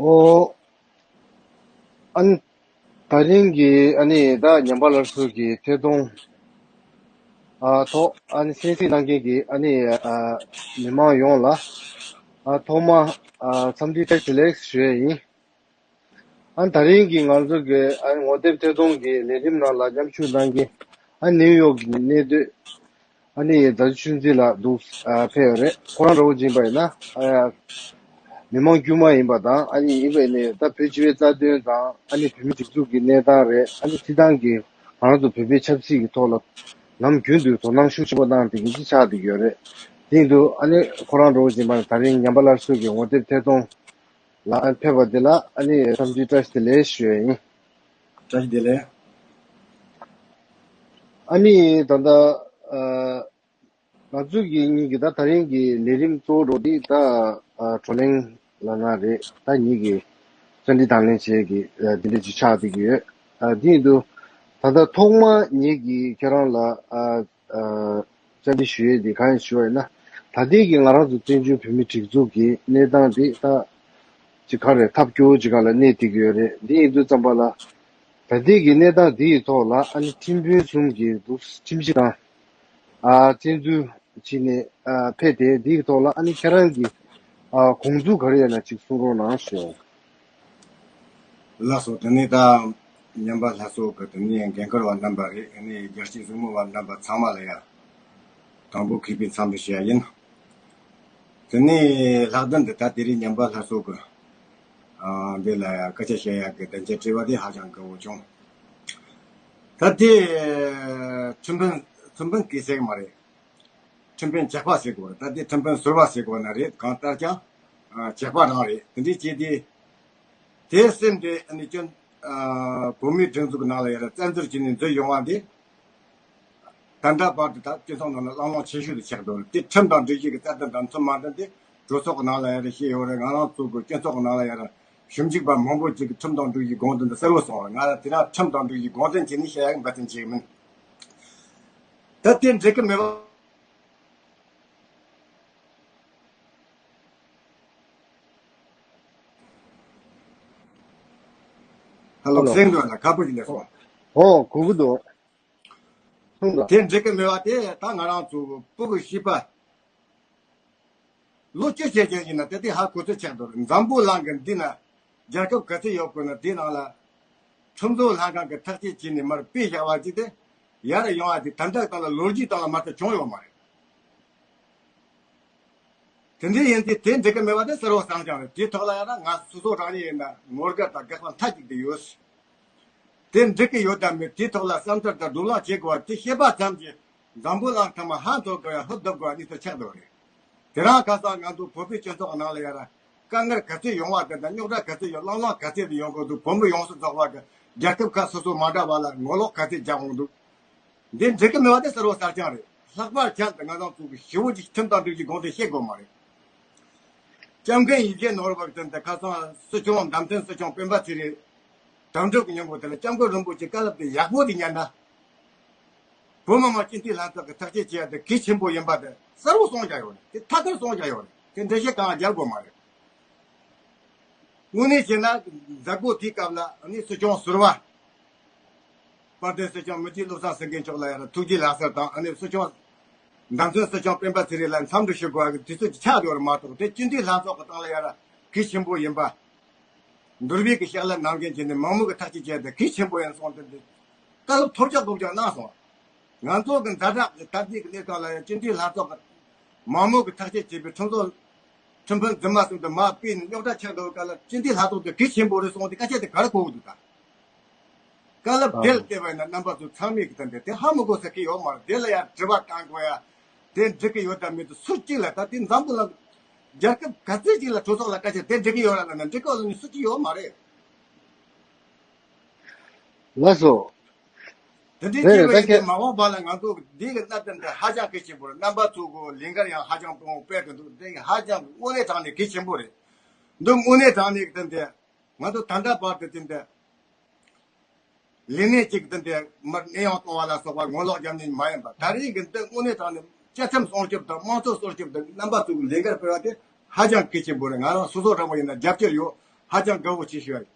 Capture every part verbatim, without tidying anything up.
ཨོ། ཨ་ནི། ད་རིང་གི་ཨ་ནི་ད་ཉམས་པ་སླར་གསོ་གི་ཐད་གཏོང་ཨ་ཐོག་ཨ་ནི་གསན་གཟིགས་གནང་མཁན་གྱི་ཨ་ནི་ཨ་མི་མང་ཡོངས་ལ་ཨ་ཐོག་མ་ཨ་འཚམས་འདྲི་བཀྲ་ཤིས་བདེ་ལེགས་ཞུ་ཡས་ཡིན། ཨ་ནི་ད་རིང་གི་ང་ཚོ་གི་ཨ་ནི་ངོ་དེབ་ཐད་གཏོང་གི་ལས་རིམ་ནང་ལ་མཉམ་ཞུགས་གནང་མཁན་ཨ་ནི་ནིའུ་ཡོག་གི་གནས་སྡོད། ཨ་ནི་རྫ་ཆུ་ཆུན་འཛིན་ལགས་འདུག་ཨ་ཕེབས་ཡོད་རེད། ཁོ་རང་འདྲ་བོ་ཅིག་ཡིན་པ་ཡིན་ན་ཨ་ཡ། མི་མང་དཀྱུས་མ་ཡིན་པ་དང་ཨ་ནི་ཡིན་པ་ཡིན་ནའི་ད་བོད་སྤྱི་པའི་རྩ་དོན་དང་ཨ་ནི་བོད་མི་སྒྲིག་འཛུགས་ཀྱི་གནས་སྟངས་རེད། ཨ་ནི་སྤྱི་བཏང་གི་ང་རང་ཚོ་བོད་པའི་ཆབ་སྲིད་ཀྱི་ཐོག་ལ་ནམ་རྒྱུན་དུ་དོ་སྣང་ཤུགས་ཆེན་པོ་གནང་བསྡད་མཁན་ཅིག་ཆགས་བསྡད་ཡོད་རེད། དེ་ཡིན་དུས་ཨ་ནི་ཁོ་རང་འདྲ་བོ་ཅིག་ཡིན་པ་ན་ད་རིང་ཉམས་པ་སླར་གསོ་གི་ངོ་དེབ་ཐད་གཏོང་ལ་ཨ་ནི་ཕེབས་པ་འདི་ལ་ཨ་ནི་འཚམས་འདྲི་བཀྲ་ཤིས་བདེ་ལེགས་ཞུ་ཡས་ཡིན། བཀྲ་ཤིས་བདེ་ལེགས། ཨ་ནི་ད་ལྟ་ཨ། ང་ཚོ་གི་གཉིས་ཀྱི་ད་ད་རིང་གི་ལས་རིམ་གཙོ་བོ་འདི་ད་ཨ་བགྲོ་གླེང་ལབ་ན་རེད། ད་ངེད་ཀྱི་བཅར་འདྲི་དང་ལེན་བྱེད་ཀྱི་ཨ་འདི་འདྲ་ཅིག་ཆགས་བསྡད་ཀྱི་ཡོད། ཨ་འདི་ཡིན་དུས་ད་ལྟ་ཐོག་མ་ངེད་ཀྱིས་ཁྱེད་རང་ལ་ཨ་ཨ་བཅར་འདྲི་ཞུ་ཡས་འདི་གང་ཡིན་ཞུ་བ་ཡིན་ན། ད་ལྟའི་གི་ང་རང་ཚོ་བཙན་བྱོལ་བོད་མིའི་སྒྲིག་འཛུགས་ཀྱི་གནས་སྟངས་འདི་ད་ཅིག་ག་རེ་ཐབས་སྐྱོ་བོ་ཅིག་སྒང་ལ་གནས་བསྡད་ཀྱི་ཡོད་རེད། འདི་ཡིན་དུས་ཙམ་པ་ལ་ད་ལྟའི་གི་གནས་སྟངས་འདི་ཡི་ཐོག་ལ་ཨ་ནི་ཁྲིམས་དཔོན་གསུམ་གྱིས་འདུག་ཁྲིམས་ཞིབ་དང་། ཨ་བཙན་འཛུལ་བྱས་ནས་ཨ་ཕེབས་ཏེ་འདིའི་ཐོག་ལ་ཨ་ནི་ཁྱེད་རང་གི་ཨ་དགོངས་ཚུལ་ག་རེ་ཡོད་ན་ཅིག་གསུང་རོགས་གནང་ཞུ། ལགས་སོ། དེ་ནས་ད་ཉམས་པ་སླར་གསོ་གི་དེ་ནས་འགན་འཁུར་བ་རྣམ་པ་རེད། ཨ་ནི་རྒྱལ་སྤྱིའི་གཟིགས་མོ་བ་རྣམ་པ་ཚང་མ་ལ་ཡ་དང་པོ་མཁས་པའི་འཚམས་འདྲི་ཞུ་ཡ་ཡིན། དེ་ནས་ལྷག་དོན་དུ་ད་དེ་རིང་ཉམས་པ་སླར་གསོ་གི་ཨ་འདི་ལ་ཡ་སྐད་ཆ་བཤད་ཡ་གི་དན་ཆ་དྲི་བ་དེ་ཧ་ཅང་དགའ་བོ་བྱུང་། ད་དེ་ཁྲིམས་དཔོན་ཁྲིམས་དཔོན་སྐད་ཟེར་གི་མ་རེད། ཁྲིམས་དཔོན་ཇག་པ་ཟེར་དགོས་རེད། ད་དེ་ཁྲིམས་དཔོན་ཟུར་པ་ཟེར་དགོས་ན་རེད། གང་ལྟར་ཀྱང་ཨ་ཇག་པ་རང་རེད། དེ་འདྲའི་བྱས་ཏེ་དེ་སེམས་དེ་ཨ་ནི་ཅུན་ཨ་བོད་མིའི་སྒྲིག་འཛུགས་ནང་ལ་ཡ་ར་བཙན་འཛུལ་བྱས་ནས་འཛུལ་ཡོང་བ་འདི་ད་ལྟ་བར་དུ་ད་སྤྱི་ཚོགས་ནང་ལ་གླེང་སློང་ཆེ་ཤོས་དེ་ཆགས་འདུག་དེ་ཁྲིམས་དང་སྒྲིག་གཞི་གི་རྩ་དོན་དང་མཐུན་མ་མཐུན་དེ་གྲོས་ཚོགས་ནང་ལ་ཡ་ར་བཤད་ཡོད་རེད། ང་རང་ཚོ་གི་སྤྱི་ཚོགས་ནང་ལ་ཡ་ར་ཞིབ་འཇུག་པ་མང་པོ་ཅིག་གིས་ཁྲིམས་དང་སྒྲིག་གཞི་དགོངས་དོན་དེ་གསལ་བོ་གསུངས་རེད། ང་ལ་དེ་རིང་ཁྲིམས་དང་སྒྲིག་གཞི་དགོངས་དོན་བྱས་ནས་བཤད་ཡ་གི་འབད་བརྩོན་བྱེད་ཀྱི་མིན། ད་དེ་འགྲིག་གི་མེད་པ། ཧ་ལོ། ཧ་ལོ། གསན་འདུག་ན་ཁ་པོ་ཞིག་ལས་སོང་། ཨོ་གོ་གི་འདུག་གསུངས་དང་། དེ་འགྲིག་གི་མེད་པ་དེ་ད་ང་རང་ཚོ་སྤུ་གུ་བྱིས་པ་ལོ་བཅུ་བྱས་ཀྱང་ཡིན་ན་དེ་དེ་ཧ་གོ་ཚོད་ཆགས་འདུག་འཛམ་བུ་གླིང་གི་འདི་ན་རྒྱལ་ཁབ་ག་ཚོད་ཡོད་དགོས་ན་དེ་ནང་ལ་ཁྲིམས་བཟོ་ལྷན་ཁང་གི་ཐག་གཅོད་བྱས་ནས་མར་སྤེལ་བཞག་པ་ཅིག་དེ་ཡར་ཡོང་བ་དེ་ད་ལྟ་དང་ལ་ལོ་རྒྱུས་སྟེང་ལ་མ་གཏོགས་བྱུང་ཡོད་མ་རེད། དེ་འདྲ་ཡིན་དུས་དེ་འགྲིག་གི་མེད་པ་དེ་གསལ་བོ་གསལ་རྐྱང་རེད། དེའི་ཐོག་ལ་ཡང་ན་ང་སོ་སོ་རང་ཉིད་ཡིན་ན་ངོ་དགའ་དང་དགག་པ་མཐའ་གཅིག་ཏུ་ཡོད། དེ་འགྲིག་གི་ཡོད་དམ་མེད་དེའི་ཐོག་ལ་བསམ་ཚུལ་དང་བགྲོ་གླེང་བྱེད་དགོས་པ་དེ་བཤད་པ་ཙམ་གྱིས་འཛམ་བུ་གླིང་ཐ་མ་ཧ་འཐོར་དགོས་ཡ་ཧུབ་ཐོབ་དགོས་པ་གཉིས་སུ་ཆགས་འདུག་རེད། དེ་རིང་ཁ་སང་ང་ཚོ་བོད་པའི་སྤྱི་ཚོགས་ནང་ལ་ཡང་ན་དཀའ་ངལ་ག་ཚོད་ཡོང་བ་དེ་དང་རྙོག་དྲ་ག་ཚོད་ཡོང་གླེང་སློང་ག་ཚོད་དེ་ཡོང་དགོས་འདུག་བོད་མི་ཡོངས་སུ་རྫོགས་པ་གི་རྒྱལ་ཁབ་ཁག་སོ་སོ་མ་འདྲ་བ་ལ་ངོ་ལོག་ག་ཚོད་རྒྱག་འོང་འདུག་འདི་འགྲིག་གི་མེད་པ་དེ་གསལ་བོ་གསལ་རྐྱང་རེད། ལྷག་པར་ཁྱེད་དང་ང་རང་ཚོ་གི་ཞི་བོ་གཅིག་ཁྲིམས་དང་སྒྲིག་གཞི་དགོངས་དོན་བཤད་དགོས་མ་རེད། སྐྱབས་མགོན་ཡིད་བཞིན་ནོར་བུ་དེ་འདི་ཁ་སང་སྲིད་སྐྱོང་བདམས་ཐོན་སྲིད་སྐྱོང་སྤེན་པ་ཚེ་རིང་དོན་གྲུབ་ཀྱི་མྱོང་གོ་དེ་ལ་སྐྱབས་མགོན་རིན་པོ་ཆེ་བཀའ་སློབ་དེ་ཡག་པོ་དེ་ཉན་ན། བོད་མི་མང་སྤྱི་འཐུས་ལྷན་ཚོགས་ཀྱི་ཐག་གཅོད་བྱས་ཏེ་གལ་ཆེན་པོ་ཡིན་པ་དེ་གསལ་བོ་གསུངས་བཞག་ཡོད་རེད། དེ་ཐད་ཀར་གསུངས་བཞག་ཡོད་རེད། དེ་འགྲེལ་བཤད་གང་ཡང་རྒྱག་དགོས་མ་རེད། དངོས་གནས་བྱས་ན་མཛད་སྒོ་དེའི་སྐབས་ལ་ནི་སྲིད་སྐྱོང་ཟུར་པ། དཔལ་ལྡན་སྲིད་སྐྱོང་མི་རྗེ་བློ་བཟང་སེང་གེ་མཆོག་ལ་ཡང་ཐུགས་རྗེ་ལགས་ཟེར་དང་ཨ་ནི་སྲིད་སྐྱོང་། མདང་ཚོད་སྲིད་སྐྱོང་སྤེན་པ་ཚེ་རིང་ལ་འཚམས་འདྲི་ཞུ་དགོས་པ་གི་དུས་ཚོད་ཅིག་ཆགས་ཡོད་རེད་མ་གཏོགས་དེ་སྤྱི་འཐུས་ལྷན་ཚོགས་ཀྱི་སྟེང་ལ་ཡང་གལ་ཆེན་པོ་ཡིན་པ། འདུར་བའི་གི་ཕྱག་ལས་གནང་མཁན་བྱས་ནས་མང་མོས་ཀྱི་ཐག་གཅོད་བྱས་ཏེ་གལ་ཆེན་པོ་ཡིན་གསུངས་ཏེ་འདི། བཀའ་སློབ་ཐོབ་རྒྱག་དགོས་ཀྱང་གནང་སོང་། ང་ཚོ་གི་ཛ་དྲག་གི་སྟབས་བདེ་གི་གནས་སྟངས་ལ་ཡང་སྤྱི་འཐུས་ལྷན་ཚོགས་ཀྱི་མང་མོས་ཀྱི་ཐག་གཅོད་བྱས་པའི་ཁྲིམས་བཟོ། ཁྲིམས་དཔོན་རྫུན་མ་གསུམ་དུ་མར་སྤེལ་ནས་རྙོག་དྲ་ཆགས་འགྲོ་བའི་སྐབས་ལ་སྤྱི་འཐུས་ལྷན་ཚོགས་དེ་གལ་ཆེན་པོ་རེད་གསུངས་ཏེ་སྐད་ཆ་དེ་ག་རེ་གོ་གི་འདུག་ད། བཀའ་སློབ་དེ་ལ་བལྟས་པ་ཡིན་ན་རྣམ་པ་ཚོ་ཚང་མས་ཀྱི་དོན་དེ་དེ་ཧ་མི་གོ་ས་གི་ཡོད་མ་རེད། དེ་ལ་ཡང་དྲི་བ་བཏང་དགོས་ཡ། དེ་འགྲིག་གི་ཡོད་དམ་མེད་དུ་སུ་གཅིག་ལ་ད་དེ་འཛམ་བུ་གླིང་རྒྱལ་ཁབ་ག་ཚོད་ཅིག་ལ་གྲོས་ཚོགས་ལ་སྐད་ཆ་དེ་འགྲིག་གི་ཡོད་ར་ལ་ན་འགྲིག་གི་ཡོད་ལ་ནི་སུ་གཅིག་ཡོད་མ་རེད། ལགས་སོ། དེ་འདྲའི་རེད་རེད། བྱས་པ་ཡིན་ཏེ་མ་འོངས་པ་ལ་ང་ཚོ་འདི་གི་གནད་དོན་དེ་ཧ་ཅང་གལ་ཆེན་པོ་རེད། རྣམ་པ་ཚོ་གི་ལས་འགན་ཡང་ཧ་ཅང་དཔེ་དཔེ་དེ་འདུག་དེ་ཧ་ཅང་དངོས་གནས་དྲང་གནས་གལ་ཆེན་པོ་རེད། འདི་དངོས་གནས་དྲང་གནས་ཀྱི་དོན་དེ་ང་ཚོ་ད་ལྟ་བར་དུ་དེ་འདི། ལས་གནས་གཅིག་དེ་འདྲའི་མར་གནས་དབྱུང་གཏོང་བ་ལ་སོགས་པ་ངོ་ལོག་རྒྱབ་ནི་མ་ཡིན་པ། ད་རེས་ཀྱི་འདི་དངོས་གནས་དྲང་ནས་བཅའ་ཁྲིམས་སྲུང་སྐྱོབ་དང་དམངས་གཙོ་སྲུང་སྐྱོབ་དང་རྣམ་པ་ཚོ་གི་ལས་འགན་སྤེལ་བ་དེ་ཧ་ཅང་གལ་ཆེན་པོ་རེད། ང་རང་སོ་སོ་རང་མོ་ཡིན་ན་རྒྱབ་སྐྱོར་ཡོད། ཧ་ཅང་དགའ་བོ་བྱེད་ཞུ་ཡ་ཡིན།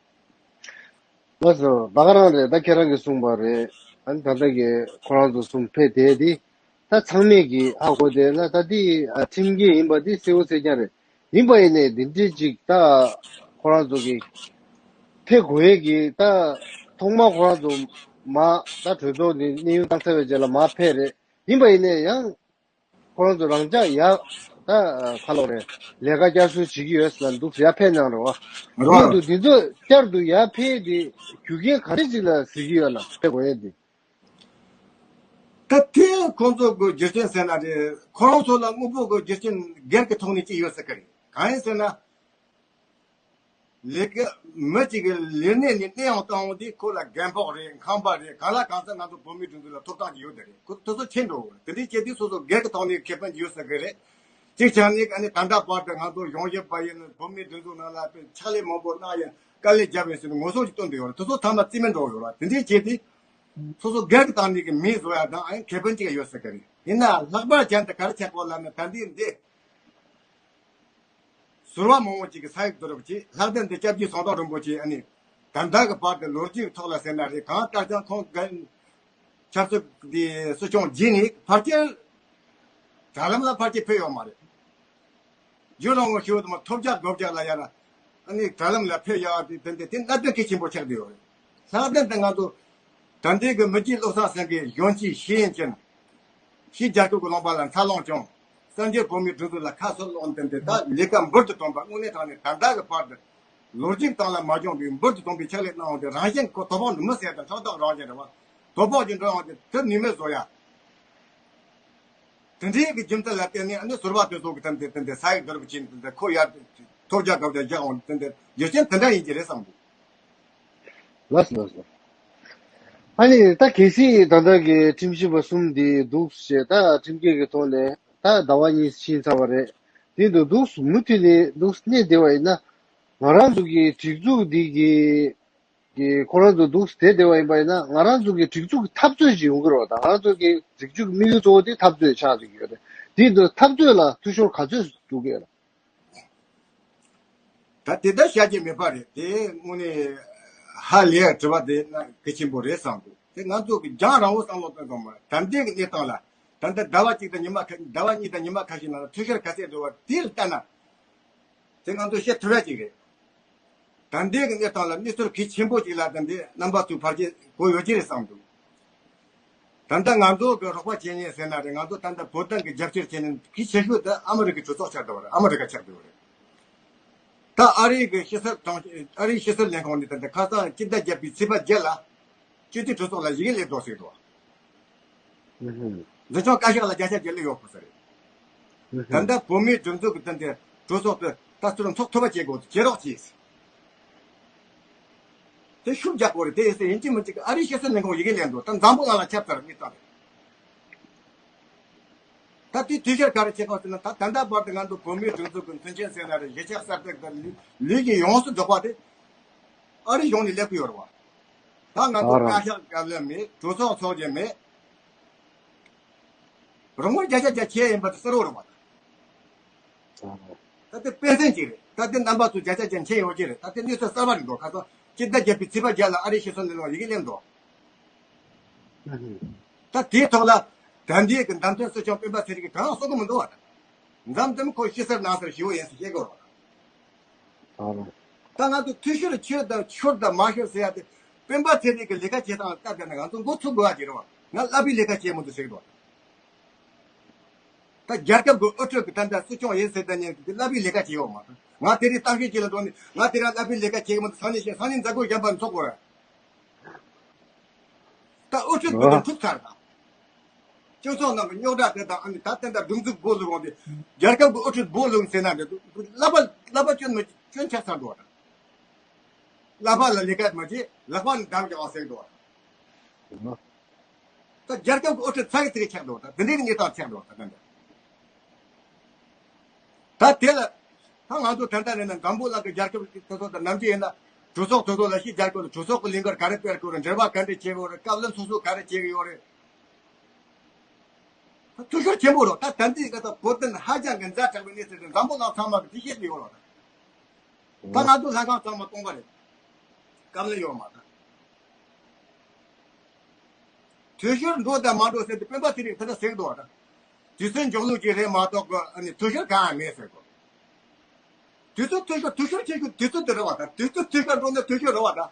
ལགས་སོ། ད་ག་རང་རེད། ད་ཁྱེད་རང་གིས་གསུངས་པ་རེད། ཨ་ནི་ད་ལྟ་གི་ཁོ་རང་ཚོ་གསུམ་ཕེབས་དེ་དེ་ད་ཚང་མས་ཀྱིས་ཧ་གོ་བསྡད་ན་ད་དེ་ཨ་ཁྲིམས་འགལ་ཡིན་པ་དེ་གསལ་བོ་གསལ་རྐྱང་རེད། ཡིན་པ་ཡིན་ནའི་འདི་འདྲའི་ཅིག་ད་ཁོ་རང་ཚོ་གི་ཕེབས་དགོས་ཡས་ཀྱི་ད་ཐོག་མ་ཁོ་རང་ཚོ་མ་ད་གྲོས་ཚོགས་འདི་གནས་དབྱུང་བཏང་ཚར་བའི་རྗེས་ལ་མ་ཕེབས་རེད། ཡིན་པ་ཡིན་ནའི་ཡང་ཁོ་རང་ཚོ་རང་འཇགས་ཡ་ད་ཁ་ལོག་རེད། ལས་ཀ་བསྐྱར་གསོ་བྱེད་ཀྱི་ཡོད་ཟེར་ལ་འདུག་ཡ་ཕེབས་གནང་རོགས། རོགས། འདི་འདུག་འདི་ཚོ་བསྐྱར་དུ་ཡ་ཕེབས་དེ་རྒྱུ་རྐྱེན་ག་རེ་ཅིག་ལ་ཟེར་གྱི་ཡོད་ལ་ཕེབས་དགོས་ཡས་འདི། ད་དེ་ཁོང་ཚོ་གི་རྒྱུ་རྐྱེན་ཟེར་ན་རེད། ཁོ་རང་ཚོ་ལ་དངོས་པོ་གི་རྒྱུ་རྐྱེན་སྒེར་གྱི་ཐོག་ནས་ཅིག་ཡོད་ས་གི་རེད། གང་ཡིན་ཟེར་ན། ལས་ཀ་མི་གཅིག་གི་ལས་གནས་ནས་གནས་དབྱུང་བཏང་བ་དེ་ཁོ་ལ་རྒན་ཕོགས་རེད། ཁང་པ་རེད། གང་ལ་གང་འཚམ་ང་ཚོ་བོད་མིའི་སྒྲིག་འཛུགས་ལ་ཐོབ་ཐང་ཅིག་ཡོད་དེ་རེད། ཁོ་དེ་ཚོ་ཕྱིན་འགྲོ་གི་རེད། དེ་འདྲའི་ཆེད་དུ་སོ་སོ་སྒེར་གྱི་ཐོག་ནས་ཁེ་ཕན་ཅིག་ཡོད་ས་གི་རེད། གཅིག་བྱས་ནས་ཨ་ནི་ད་ལྟ་བར་དུ་ང་ཚོ་གཞུང་ཞབས་པ་ཡིན་ན་བོད་མིའི་སྒྲིག་འཛུགས་ནང་ལ་དཔེ་ཕྱག་ལས་མང་པོ་གནང་ཡིན། དཀའ་ལས་བརྒྱབ་ཡིན་ཟེར་ནས་ངོ་སྲུང་ཅིག་བཏོན་བསྡད་ཡོད་རེད། དེ་ཚོ་ཚང་མ་རྩིས་མེད་འགྲོ་ཡོད་རེད། དེ་འདྲའི་ཆེད་དུ་སོ་སོ་སྒེར་གྱི་ཐོག་ནས་ཀྱི་མི་བཟོ་ཡ་དང་ཨ་ནི་ཁེ་ཕན་ཅིག་ཡོད་ས་གི་རེད། ཡིན་ན་ལྷག་པར་ཅན་དུ་ག་རེ་ཆགས་པ་ལབ་ན་ད་འདི་འདི། ཟུར་པ་མང་པོ་ཅིག་གིས་ས་ཡིག་བསྡུ་རུབ་ཀྱིས་ལྷག་དོན་དུ་སྐྱབས་རྗེ་ཟམ་གདོང་རིན་པོ་ཆེ་ཨ་ནི་ད་ལྟ་གི་བར་དུ་ལོ་རྒྱུས་ཐོག་ལ་ཟེར་ན་རེད། གང་ལྟར་ཀྱང་ཁོང་གི་ཆབ་སྲིད་དེ་སྲིད་སྐྱོང་བརྗེས་ནས་ཕལ་ཆེར་དྲ་ལམ་ལ་ཕལ་ཆེར་ཕེབས་ཡོད་མ་རེད། རྒྱུ་ལོང་ངོ་ཤེས་དུ་མ་ཐོབ་རྒྱག་དགོས་རྒྱག་ལ་ཡ་ན་ཨ་ནི་དྲ་ལམ་ལ་ཕེབས་ཡག་དེ་དེ་འདྲ་དེ་གནད་དོན་གལ་ཆེན་པོ་ཆགས་བསྡད་ཡོད་རེད། ལྷག་དོན་དུ་ང་ཚོ་ད་ལྟའི་གི་མི་རྗེ་བློ་བཟང་སེང་གེ་གཞོན་སྐྱེས་ཤེས་ཡོན་ཅན། ཕྱིའི་རྒྱལ་ཁབ་ཀྱི་ལུང་པ་ལ་འཚར་ལོངས་བྱུང་། གསར་འགྱུར་བོད་མིའི་སྒྲིག་འཛུགས་ལ་ཁ་གསོ་སློང་དེ་འདི་ད་ལས་ཀ་འབུར་དུ་ཐོན་པ་དངོས་གནས་དྲང་གནས་ད་ལྟ་གི་བར་དུ་ལོ་རྒྱུས་སྟེང་ལ་མ་བྱུང་བའི་འབུར་དུ་ཐོན་པའི་ཕྱག་ལས་གནང་བ་དེ་རང་བཞིན་ཁོ་དོ་ཕོག་འདི་མི་ཟེར་དང་ཕྲག་དོག་རང་བཞིན་རེད་བ། དོ་ཕོག་གི་འགྲོ་ཡོང་དེ་དེ་ནུས་མེད་བཟོ་ཡ། དེ་འདྲའི་གི་རྒྱུ་མཚན་ལ་བརྟེན་ནས་ཨ་ནི་ཟུར་པ་དེ་ཚོ་གི་དེ་འདི་དེ་འདི་ས་ཡིག་བསྡུ་རུབ་བྱས་ནས་དེ་འདི་ཁོ་ཡར་ཐོབ་རྒྱག་དགོས་རྒྱག་འོང་དེ་འདི་རྒྱུ་རྐྱེན་དེ་འདྲ་ཡིན་གྱི་རེད་བསམ་འདུག་ལགས་སོ་ལགས་སོ། ཨ་ནི་ད་གལ་སྲིད་ད་ལྟ་གི་ཁྲིམས་ཞིབ་པ་གསུམ་འདི་འདུག་ཞེས་ད་ཁྲིམས་འགལ་གྱི་ཐོག་ནས་ད་ཟླ་བ་གཉིས་ཕྱིན་ཚར་བ་རེད། འདི་འདུག་འདུག་མུ་མཐུད་ནས་འདུག་གནས་བསྡད་པ་ཡིན་ན་ང་རང་ཚོ་གི་སྒྲིག་འཛུགས་འདི་གི་གི་ཁོ་རང་ཚོ་འདུག་བསྡད་བསྡད་པ་ཡིན་པ་ཡིན་ན་ང་རང་ཚོ་གི་སྒྲིག་འཛུགས་ཀྱི་འཐབ་རྩོད་ཅིག་ཡོང་གི་རེད་བ། ད་ང་རང་ཚོ་གི་སྒྲིག་འཛུགས་ཀྱི་དམིགས་ཡུལ་གཙོ་བོ་དེ་འཐབ་རྩོད་ཆགས་བསྡད་ཀྱི་ཡོད་རེད། འདི་འདུག་འཐབ་རྩོད་ལ་འཐུས་ཤོར་ག་ཚོད་འགྲོ་གི་ཡོད་རེད། ད་དེ་ལྟར་བཤད་རྒྱུ་མེད་པ་རེད། དེ་དངོས་གནས་ཧ་ལས་དྲི་བ་དེ་ན་གལ་ཆེན་པོ་རེད་བསམ་འདུག་དེ་ང་ཚོ་གི་རྒྱང་རིང་བོ་བསམ་བློ་གཏོང་དགོས་མ་རེད། ད་ལྟའི་གི་གནས་སྟངས་ལ་ད་ལྟ་ཟླ་བ་གཅིག་དང་ཉི་མ་ཁ་ཟླ་བ་གཉིས་དང་ཉི་མ་ཁ་ཤས་ནང་ལ་འཐུས་ཤོར་ག་ཚད་འགྲོ་བ་དེ་ལ་ལྟ་ན་དེ་ང་ཚོ་བཤད་ཐུབ་ཡ་ཅིག་རེད། ད་ལྟའི་གི་གནས་སྟངས་ལ་གནས་ཚུལ་གལ་ཆེན་པོ་ཅིག་ལ་ད་ལྟའི་རྣམ་པ་ཚོས་ཕལ་ཆེར་གོ་ཡོད་ཀྱི་རེད་བསམ་འདུག་ད་ལྟ་ང་ཚོ་གི་རོགས་པ་བྱེད་མཁན་ཟེར་ན་རེད། ང་ཚོ་ད་ལྟ་བོད་དོན་གི་རྒྱབ་སྐྱོར་བྱེད་མཁན་གལ་ཆེ་ཤོས་དེ་ཨ་མི་རི་ཀའི་གྲོས་ཚོགས་ཆགས་བསྡད་པ་རེད། ཨ་མི་རི་ཀ་ཆགས་བསྡད་པ་རེད། ད་ཨ་རིའི་གི་ཕྱི་སྲིད་དྲུང་ཨ་རིའི་ཕྱི་སྲིད་ལས་ཁུངས་ནས་ད་ལྟ་ཁ་སང་སྤྱི་ཟླ་བརྒྱད་པའི་ཚེས་པ་བརྒྱད་ལ་སྤྱི་འཐུས་གྲོས་ཚོགས་ལ་ཡི་གེ་སླེབས་འདུག་ཟེར་འདུག་ཨུ་ཧུ། འཛིན་སྐྱོང་བཀའ་ཤག་ལ་བརྒྱ་ཆ་བརྒྱ་སླེབས་ཡོད་པ་ཟེར་རེད། ཨུ་ཧུ། ད་ལྟ་བོད་མིའི་སྒྲིག་འཛུགས་ཀྱི་དོན་དེ་གྲོས་ཚོགས་དེ་ད་ཚུར་འཚོགས་ཐུབ་པ་བྱེད་དགོས། བྱེད་རོགས་གྱིས། དེ་ཤུགས་རྒྱག་དགོས་རེད། དེ་ཡིན་ཟེར་ཡིན་གཅིག་མིན་གཅིག་ཨ་རིའི་ཕྱི་སྲིད་ལས་ཁུངས་ཡི་གེ་སླེབས་འདུག་ད་འཛམ་བུ་གླིང་ལ་ཁྱབ་ཚར་རེད་མི་ལྟ་རེད། ད་དེ་དུས་ཤར་ག་རེ་བྱེད་གོ་ཟེར་ན་ད་ད་ལྟ་བར་དུ་ང་ཚོ་བོད་མིའི་སྒྲིག་འཛུགས་ཀྱི་མཐུན་རྐྱེན་ཟེར་ན་རེད། གཞིས་ཆགས་གསར་གཏོད་དང་ལུས་ལུས་ཀྱི་ཡོངས་སུ་རྫོགས་པ་དེ་ཨ་རི་གཞུང་ནས་སླེབས་ཀྱི་ཡོད་རེད་བ། ད་ང་ཚོ་ཨ་རང་བཀའ་ཤག་བཀའ་བློན་མེད། གྲོས་ཚོགས་ཚོགས་རྒྱུ་མེད། རང་ངོས་བརྒྱ་ཆ་བརྒྱ་ཁྱེར་ཡིན་པ་དེ་གསལ་བོ་རེད་བ། ད་ལྟ་དཔེ་མཚོན་གཅིག་རེད། ད་ལྟ་རྣམ་པ་ཚོ་བརྒྱ་ཆ་བརྒྱ་མཁྱེན་ཡོད་ཀྱི་རེད། ད་ལྟ་གནས་ཚུལ་གསར་པ་རེད་འདུག་ཁ་སང་སྤྱི་ཟླ་བརྒྱད་པའི་ཚེས་པ་བརྒྱད་ལ་ཨ་རིའི་ཕྱི་སྲིད་ལས་ཁུངས་ཡི་གེ་སླེབས་འདུག་ད་དེའི་ཐོག་ལ་ད་ལྟའི་གི་མདའ་མཚོན་སྲིད་སྐྱོང་སྤེན་པ་ཚེ་རིང་གིས་གང་གསུང་གི་མི་འདུག་བ། ད་མཚམས་མཚམས་ཁོ་ཕྱི་སར་ནང་སར་ཞི་བོ་ཡིན་ཟེར་བཤད་གི་རེད་བ། ཨ་རོ། ད་ང་ཚོ་འཐུས་ཤོར་ཆེ་དང་ཤོར་དང་མ་ཤོར་ཟེར་ཡ་དེ་སྤེན་པ་ཚེ་རིང་གི་ལས་ཀ་བྱེད་སྟངས་ལ་ལྟ་བསྡད་ན་ང་ཚོ་མགོ་ཚོས་དགོས་ཡ་ཅིག་རེད་བ། ང་བསླབ་པའི་ལས་ཀ་བྱེད་མི་འདུག་ཟེར་གི་འདུག་ད་རྒྱལ་ཁབ་ཀྱི་དབུ་ཁྲིད་ཀྱི་ད་ལྟ་སྲིད་སྐྱོང་ཡིན་ཟེར་བསྡད་མཁན་གྱི་བསླབ་པའི་ལས་ཀ་བྱེད་ཡོད་མ་རེད། ང་དེ་རིང་གཏམ་བཤད་ཅིག་ལ་འགྲོ་ནས་ང་དེ་རིང་བསླབ་པའི་ལས་ཀ་བྱེད་ཀྱི་མི་འདུག་སང་ཉིན་ཤེས། སང་ཉིན་མཛད་སྒོ་གཞན་པ་འཚོགས་དགོས་རེད། ད་དབུ་ཁྲིད་བུ་དང་འཁྲུག་ཚར་དང་། སྤྱི་ཚོགས་ནང་གི་རྙོག་དྲ་དེ་དང་ཨ་ནི་ད་ལྟ་འདྲ་སྒྲིག་འཛུགས་སྒོ་བླུགས་འོང་དེ། རྒྱལ་ཁབ་ཀྱི་དབུ་ཁྲིད་སྒོ་བླུགས་ཟེར་ན་འདྲ་འདུག་བསླབ་པ་བསླབ་པ་སྐྱོན་མི་སྐྱོན་ཆགས་ཚར་འགྲོ་བ་དང་། བསླབ་པ་ལ་ལས་ཀ་མ་བྱེད། ལག་པ་ནས་འདམ་རྒྱག་པ་ཟེར་འགྲོ་བ་དང་། ད་རྒྱལ་ཁབ་ཀྱི་དབུ་ཁྲིད་ཚ་གི་ཚིག་གི་ཆགས་འགྲོ་བ་དང་དེ་འདྲའི་གནས་སྟངས་ཆགས་འགྲོ་བ་དང་ད་འདྲ། ད་དེ་ལ་ད་ང་ཚོ་ད་ལྟ་ནས་ན་འཛམ་བུ་གླིང་གི་རྒྱལ་ཁབ་སོ་སོ་དང་ནམ་རྒྱུན་ཡིན་ན་གྲོས་ཚོགས་སོ་སོ་ལ་ཕྱི་རྒྱལ་ཁབ་ལ་གྲོས་ཚོགས་ཀྱི་ལས་འགུལ་ག་རེ་སྤེལ་དགོས་རེད། འབྲེལ་བ་ག་འདྲ་བྱེད་དགོས་རེད། བཀའ་བློན་སོ་སོ་ག་རེ་བྱེད་ཀྱི་ཡོད་རེད། ད་འཐུས་ཤོར་ཆེན་པོ་རེད། ད་ད་ལྟའི་ག་ད་བོད་དོན་ཧ་ཅང་གི་ཛ་དྲག་པའི་གནས་ཚུལ་དེ་འཛམ་བུ་གླིང་ཚང་མ་གི་དེ་ཤེས་ཀྱི་ཡོད་རེད། ད་ང་ཚོ་ལྷན་ཁང་ཚང་མ་སྟོང་པ་རེད། སྐབས་ལ་ཡོད་མ་ད། འཐུས་ཤོར་འགྲོ་དང་མ་འགྲོ་ཟེར་ཏེ་སྤེན་པ་ཚེ་རིང་ད་ལྟ་ཟེར་གི་འདུག་བ་ད། དུས་ཚོད་འཇོག་ལུགས་ཅིག་རེད་མ་གཏོགས་གི་ཨ་ནི་འཐུས་ཤོར་གང་ཡང་མེད་ཟེར་གོ། དུས་ཚོད་འཐུས་ཤོར་འཐུས་ཤོར་བྱེད་རྒྱུ་དུས་ཚོད་དེ་རེད་བ་ད། དུས་ཚོད་འཐུས་ཤོར་འགྲོ་ན་འཐུས་ཤོར་རེད་བ་ད། ཨ།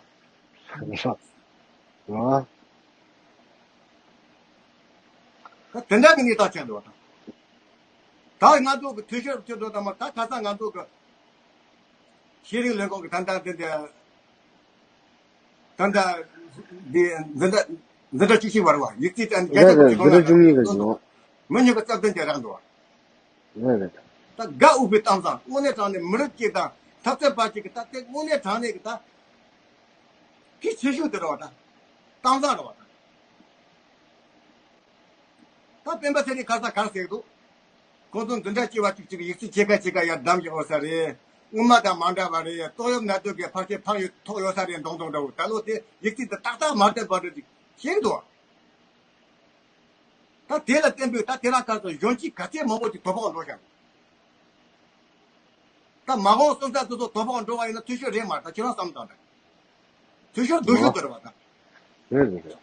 ད་དེ་འདྲ་གི་གནས་སྟངས་ཆགས་འདུག་བ་ད། ད་ང་ཚོ་གི་འཐུས་ཤོར་བྱེད་འགྲོ་དང་མ་ད་ཁ་སང་ང་ཚོ་གི་ཤེས་རིག་ལས་ཁུངས་ཀྱི་ད་ལྟ་འདི་འདི་ད་ལྟ་འདི་འཛིན་གྲྭ་འཛིན་གྲྭ་བཅུ་གཅིག་བར་བ་ཡིག་རྩིས་ཅན་རྒྱ་རེད་རྒྱ་རེད། འཛིན་གྲྭ་བཅུ་གཉིས་ཀྱི་ཟིན། མི་ཉུང་གི་རྩ་དོན་གྱི་རག་འདུག་བ། རེད་རེད། ད་དགའ་འུ་པའི་གཏམ་བཟང་དངོས་གནས་དྲང་གནས་མི་རབས་ཅིག་དང་འཐབ་རྩོད་པ་ཅིག་གི་ད་ལྟའི་དངོས་གནས་དྲང་གནས་ཀྱི་ད་གི་ཆེ་ཤོས་དེ་རེད་བ་ད། གཏམ་བཟང་རེད་བ་ད། ད་སྤེན་པ་ཚེ་རིང་ཁ་སང་ག་རེ་ཟེར་གི་འདུག་ཁོང་ཚོ་འཛིན་གྲྭ་བཅུ་པ་གཅིག་གཅིག་ཡིག་རྩིས་ཕྱེད་ཀ་ཕྱེད་ཀ་ཡར་བདམས་ཀྱི་ཡོད་ས་རེད། སྔོན་མ་དང་མ་འདྲ་བ་རེད། ཏོག་དབྱིབས་ནད་དུག་གི་འཕར་ཆད་ཕར་ཡོད་ཐོག་ཡོད་ས་རེད་མདོག་མདོག་འདྲ་བོ། ད་ལོ་དེ་ཡིག་རྩིས་དེ་ཏག་ཏག་མ་བསྡད་པ་འདྲ་ཅིག་ཤེས་ཀྱི་འདུག་ད་དེ་ལ་བརྟེན་པའི་ད་དེ་རང་ཁ་སང་གཞོན་སྐྱེས་ག་ཚད་མང་པོ་ཅིག་དོ་ཕོག་འགྲོ་ཤག་ད་མ་འོངས་སོང་ཙང་དེ་ཚོ་དོ་ཕོག་འགྲོ་བ་ཡིན་ན་འཐུས་ཤོར་རེད་མ་རེད། ད་ཁྱེད་རང་བསམ་བློ་བཏང་དང་། འཐུས་ཤོར་སྡུག་ཤོས་དེ་རེད་བ་ད། རེད་རེད་རེད།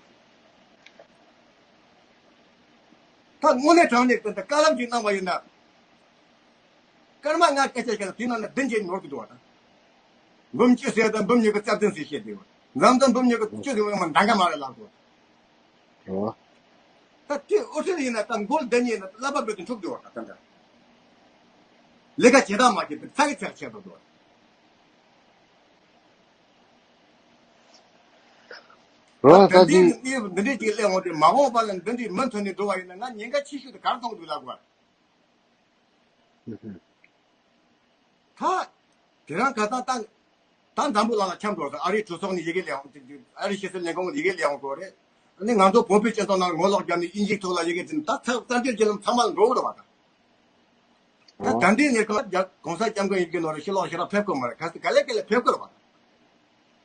ད་དངོས་གནས་དྲང་གནས་ཀྱི་ད་བཀའ་སློབ་ཅིག་གནང་བ་ཡིན་ན། སྐར་མ་ལྔ་སྐད་ཆ་བཤད་ན་དེའི་ནང་ན་བདུན་བརྗེད་ནོར་གི་འདུག་བ་ད། འབུམ་བཅུ་ཟེར་དང་འབུམ་ཉི་ཤུ་རྩ་བདུན་ཟེར་བཤད་དེ། མཚམས་མཚམས་འབུམ་ཉི་ཤུ་བཅུ་ཟེར་བ་ཡང་མ་འདང་ག་མ་རེད་ལབ་དགོས། ཨོ། ད་དེ་ཨོ་སི་ཡིན་ན་ད་མགོ་འདི་ཉིད་ན་བསླབ་པ་འབད་དུ་འཁྲུག་འགྲོ་བ་ད་ད་འདྲ། ལས་ཀ་བྱེད་སྟངས་མ་བྱེད་པའི་ཚ་གི་ཚ་གི་བྱེད་དུ་འགྲོ། རོ་ད་ད་འདི་འདི་འདི་འདྲས་ཅིག་སླེབས་འོང་དུས་མ་འོངས་པ་ལ་འདི་འདྲས་མུ་མཐུད་ནས་འགྲོ་བ་ཡིན་ན་ང་ཉེན་ཁ་ཆེ་ཤོས་དེ་གར་མཐོང་འདུག་ལབ་དགོས། ད་དེ་རང་ཁ་སང་ད་ད་འཛམ་བུ་གླིང་ལ་འཁྱམས་འགྲོ་ས། ཨ་རིའི་གྲོས་ཚོགས་ནས་ཡི་གེ་སླེབས་འོང་། ཨ་རིའི་ཕྱི་སྲིད་ལས་ཁུངས་ནས་ཡི་གེ་སླེབས་འོང་དགོས་རེད། ཨ་ནི་ང་ཚོ་བོད་པའི་སྤྱི་ཚོགས་ནང་ངོ་ལོག་བརྒྱབ་ནས་དབྱིན་ཇིའི་ཐོག་ལ་ཡི་གེ་བྲིས་ནས་ད་ཚ་གསར་འགྱུར་བརྒྱུད་ལམ་ཚང་མ་ལ་འགྲོ་གི་རེད་བ་ད། ད་ད་ལྟའི་གནས་སྐབས་ལ་༸གོང་ས་༸སྐྱབས་མགོན་ཡིན་གྱི་ནོར་ཕྱི་ལོགས་ཞེ་དྲག་ཕེབས་དགོས་མ་རེད། ག་ཚོད་ག་ལེ་ག་ལེ་ཕེབས་དགོས་རེད་བ།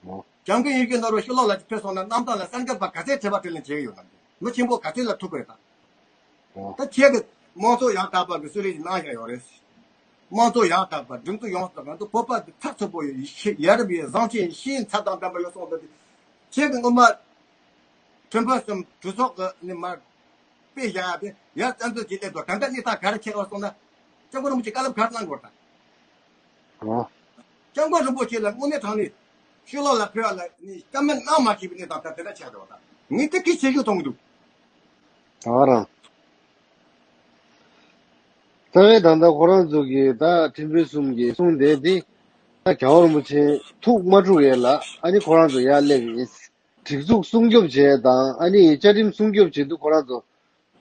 ཨོ། སྐྱབས་མགོན་ཡིན་གྱི་ནོར་ཕྱི་ལོགས་ལ་ཕེབས་སོང་ན་གནམ་ཐང་ལ་གསར་འགྱུར་པ་ག་ཚད་ཁྲི་པ་ཁྲི་ལེན་བྱེད་ཀྱི་ཡོད་ན། མི་ཆེན་པོ་ག་ཚོད་ལ་ཐུག་གི་རེད་ད། ཨོ། ད་ཁྱེད་ཀྱི་དམངས་གཙོ་ཡང་དག་པ་གི་གསོལ་རས་ཤིག་གནང་བཞག་ཡོད་རེད། དམངས་གཙོ་ཡང་དག་པ་སྒྲིག་འཛུགས་ཡོངས་སུ་ང་ཚོ་བོད་པ་འདི་ཚགས་ཚུད་པོ་ཡོད་ཤེས་ཡ་རབས་ཡོད་བཟང་ཆེན་ཤེས་ཚད་དང་ལྡན་པ་ཡོད་སོང་ད། ཁྱེད་ཀྱི་སྔོན་མ་ཁྲིམས་དཔོན་གསུམ་གྲོས་ཚོགས་ཀྱི་ནི་མར་དཔེ་བཞག་ཡ་དེ་ཡར་བཙན་འཛུལ་གྱིས་སླེབས་འདུག་ད་ལྟ་གནས་སྟངས་ག་རེ་ཆགས་པ་སོང་ན། སྐྱབས་མགོན་རིན་པོ་ཆེ་བཀའ་སློབ་ག་རེ་གནང་དགོས་ད། ཨོ། སྐྱབས་མགོན་རིན་པོ་ཆེ་ལ་དངོས་གནས་དྲང་གནས་ཕྱི་ལོགས་ལ་ཕེབས་པ་ལ་ནི་བཀའ་མོལ་གནང་མ་བྱས་པའི་གནས་སྟངས་ད་དེ་འདྲ་ཆགས་འདུག་ད་ངས་དེ་གི་ཆེ་ཤོས་མཐོང་གི་འདུག་ད་ག་རང་། ད་ངས་ད་ལྟ་ཁོ་རང་ཚོ་གི་ད་ཁྲིམས་དཔོན་གསུམ་གྱི་གསུང་དེ་དེ་ད་རྒྱལ་བ་རིན་པོ་ཆེ་ཐུགས་མ་འཁྲུགས་ཡས་ལ་ཨ་ནི་ཁོ་རང་ཚོ་ཡར་སླེབས་ཡིན། སྒྲིག་འཛུགས་སྲུང་སྐྱོབ་བྱས་དང་ཨ་ནི་བཅའ་ཁྲིམས་སྲུང་སྐྱོབ་བྱེད་དུས་ཁོ་རང་ཚོ་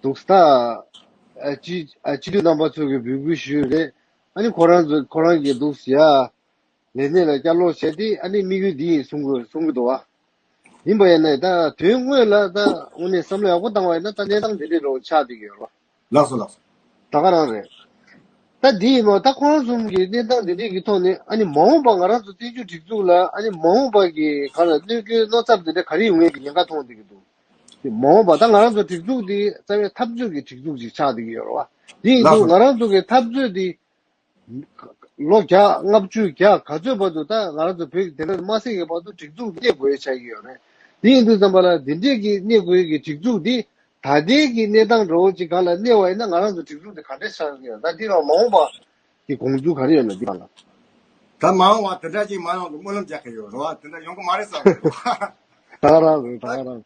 འདུག་ས་ད། ཨ་སྤྱི་ཨ་སྤྱི་འཐུས་རྣམ་པ་ཚོ་གི་འབོད་སྐུལ་ཞུས་རེད། ཨ་ནི་ཁོ་རང་ཚོ་ཁོ་རང་གི་འདུག་ཡ་ལས་གནས་ལ་བསྐྱར་ལོག་བྱས་ཏེ་ཨ་ནི་དམིགས་ཡུལ་འདི་ཡིན་གསུང་གི་གསུང་གི་འདུག་བ། ཡིན་པ་ཡིན་ན་ད་དོན་དངོས་ལ་ད་དངོས་གནས་བསམ་བློ་ཡག་པོ་བཏང་བ་ཡིན་ན་ད་གནས་སྟངས་འདི་འདྲའི་འདྲ་བོ་ཆགས་བསྡད་ཀྱི་ཡོད་རེད་བ། ལགས་སོ་ལགས་སོ། ད་ག་རང་རེད། ད་འདི་ཡིན་ནོ་ད་ཁོང་གསུམ་གྱི་གནས་སྟངས་འདི་འདྲའི་གི་ཐོག་ནས་ཨ་ནི་མ་འོངས་པ་ང་རང་ཚོ་བཙན་བྱོལ་སྒྲིག་འཛུགས་ལ་ཨ་ནི་མ་འོངས་པ་གི་ག་ལ་གནོད་སྐྱོན་གནོད་ཚབས་འདི་འདྲ་ག་རེ་ཡོང་ངེས་ཀྱི་ཉེན་ཁ་མཐོང་བསྡད་ཀྱི་འདུག་དེ་མ་འོངས་པ་ད་ང་རང་ཚོ་སྒྲིག་འཛུགས་འདི་རྩ་བའི་འཐབ་རྩོད་ཀྱི་སྒྲིག་འཛུགས་ཅིག་ཆགས་བསྡད་ཀྱི་ཡོད་རེད་བ། དེ་ཡིན་དུས་ང་རང་ཚོ་གི་འཐབ་རྩོད་འདི་ལོ་བརྒྱ་ལྔ་བཅུ་བརྒྱ་ག་ཚོད་བར་དུ་ད་ང་རང་ཚོ་བོད་ཀྱི་བདེན་མཐའ་མ་གསལ་གྱི་བར་དུ་སྒྲིག་འཛུགས་གནས་དགོས་ཡ་ཆགས་ཀྱི་ཡོད་རེད། དེ་ཡིན་དུས་ཙམ་པ་ལ་འདི་འདྲས་ཀྱི་གནས་དགོས་ཀྱི་སྒྲིག་འཛུགས་འདི་ད་ལྟའི་གི་གནས་སྟངས་འདྲ་བོ་ཅིག་སྒང་ལ་གནས་པ་ཡིན་ན་ང་རང་ཚོ་སྒྲིག་འཛུགས་འདི་ག་འདྲས་ཆགས་ཀྱི་ཡོད། ད་འདི་ལ་མ་འོངས་པ་གི་དགོངས་ཚུལ་ག་རེ་ཡོད་ན་འདི་སྒང་ལ། ད་མ་འོངས་པ་དེ་འདྲ་ཅིག་མ་ཡོང་གི་སྨོན་ལམ་རྒྱག་གི་ཡོད་རེད་བ། དེ་འདྲ་ཡོང་གི་མ་རེད་བསམ་གི་རེད་བ། ད་ག་རང་རེད། ད་ག་རང་།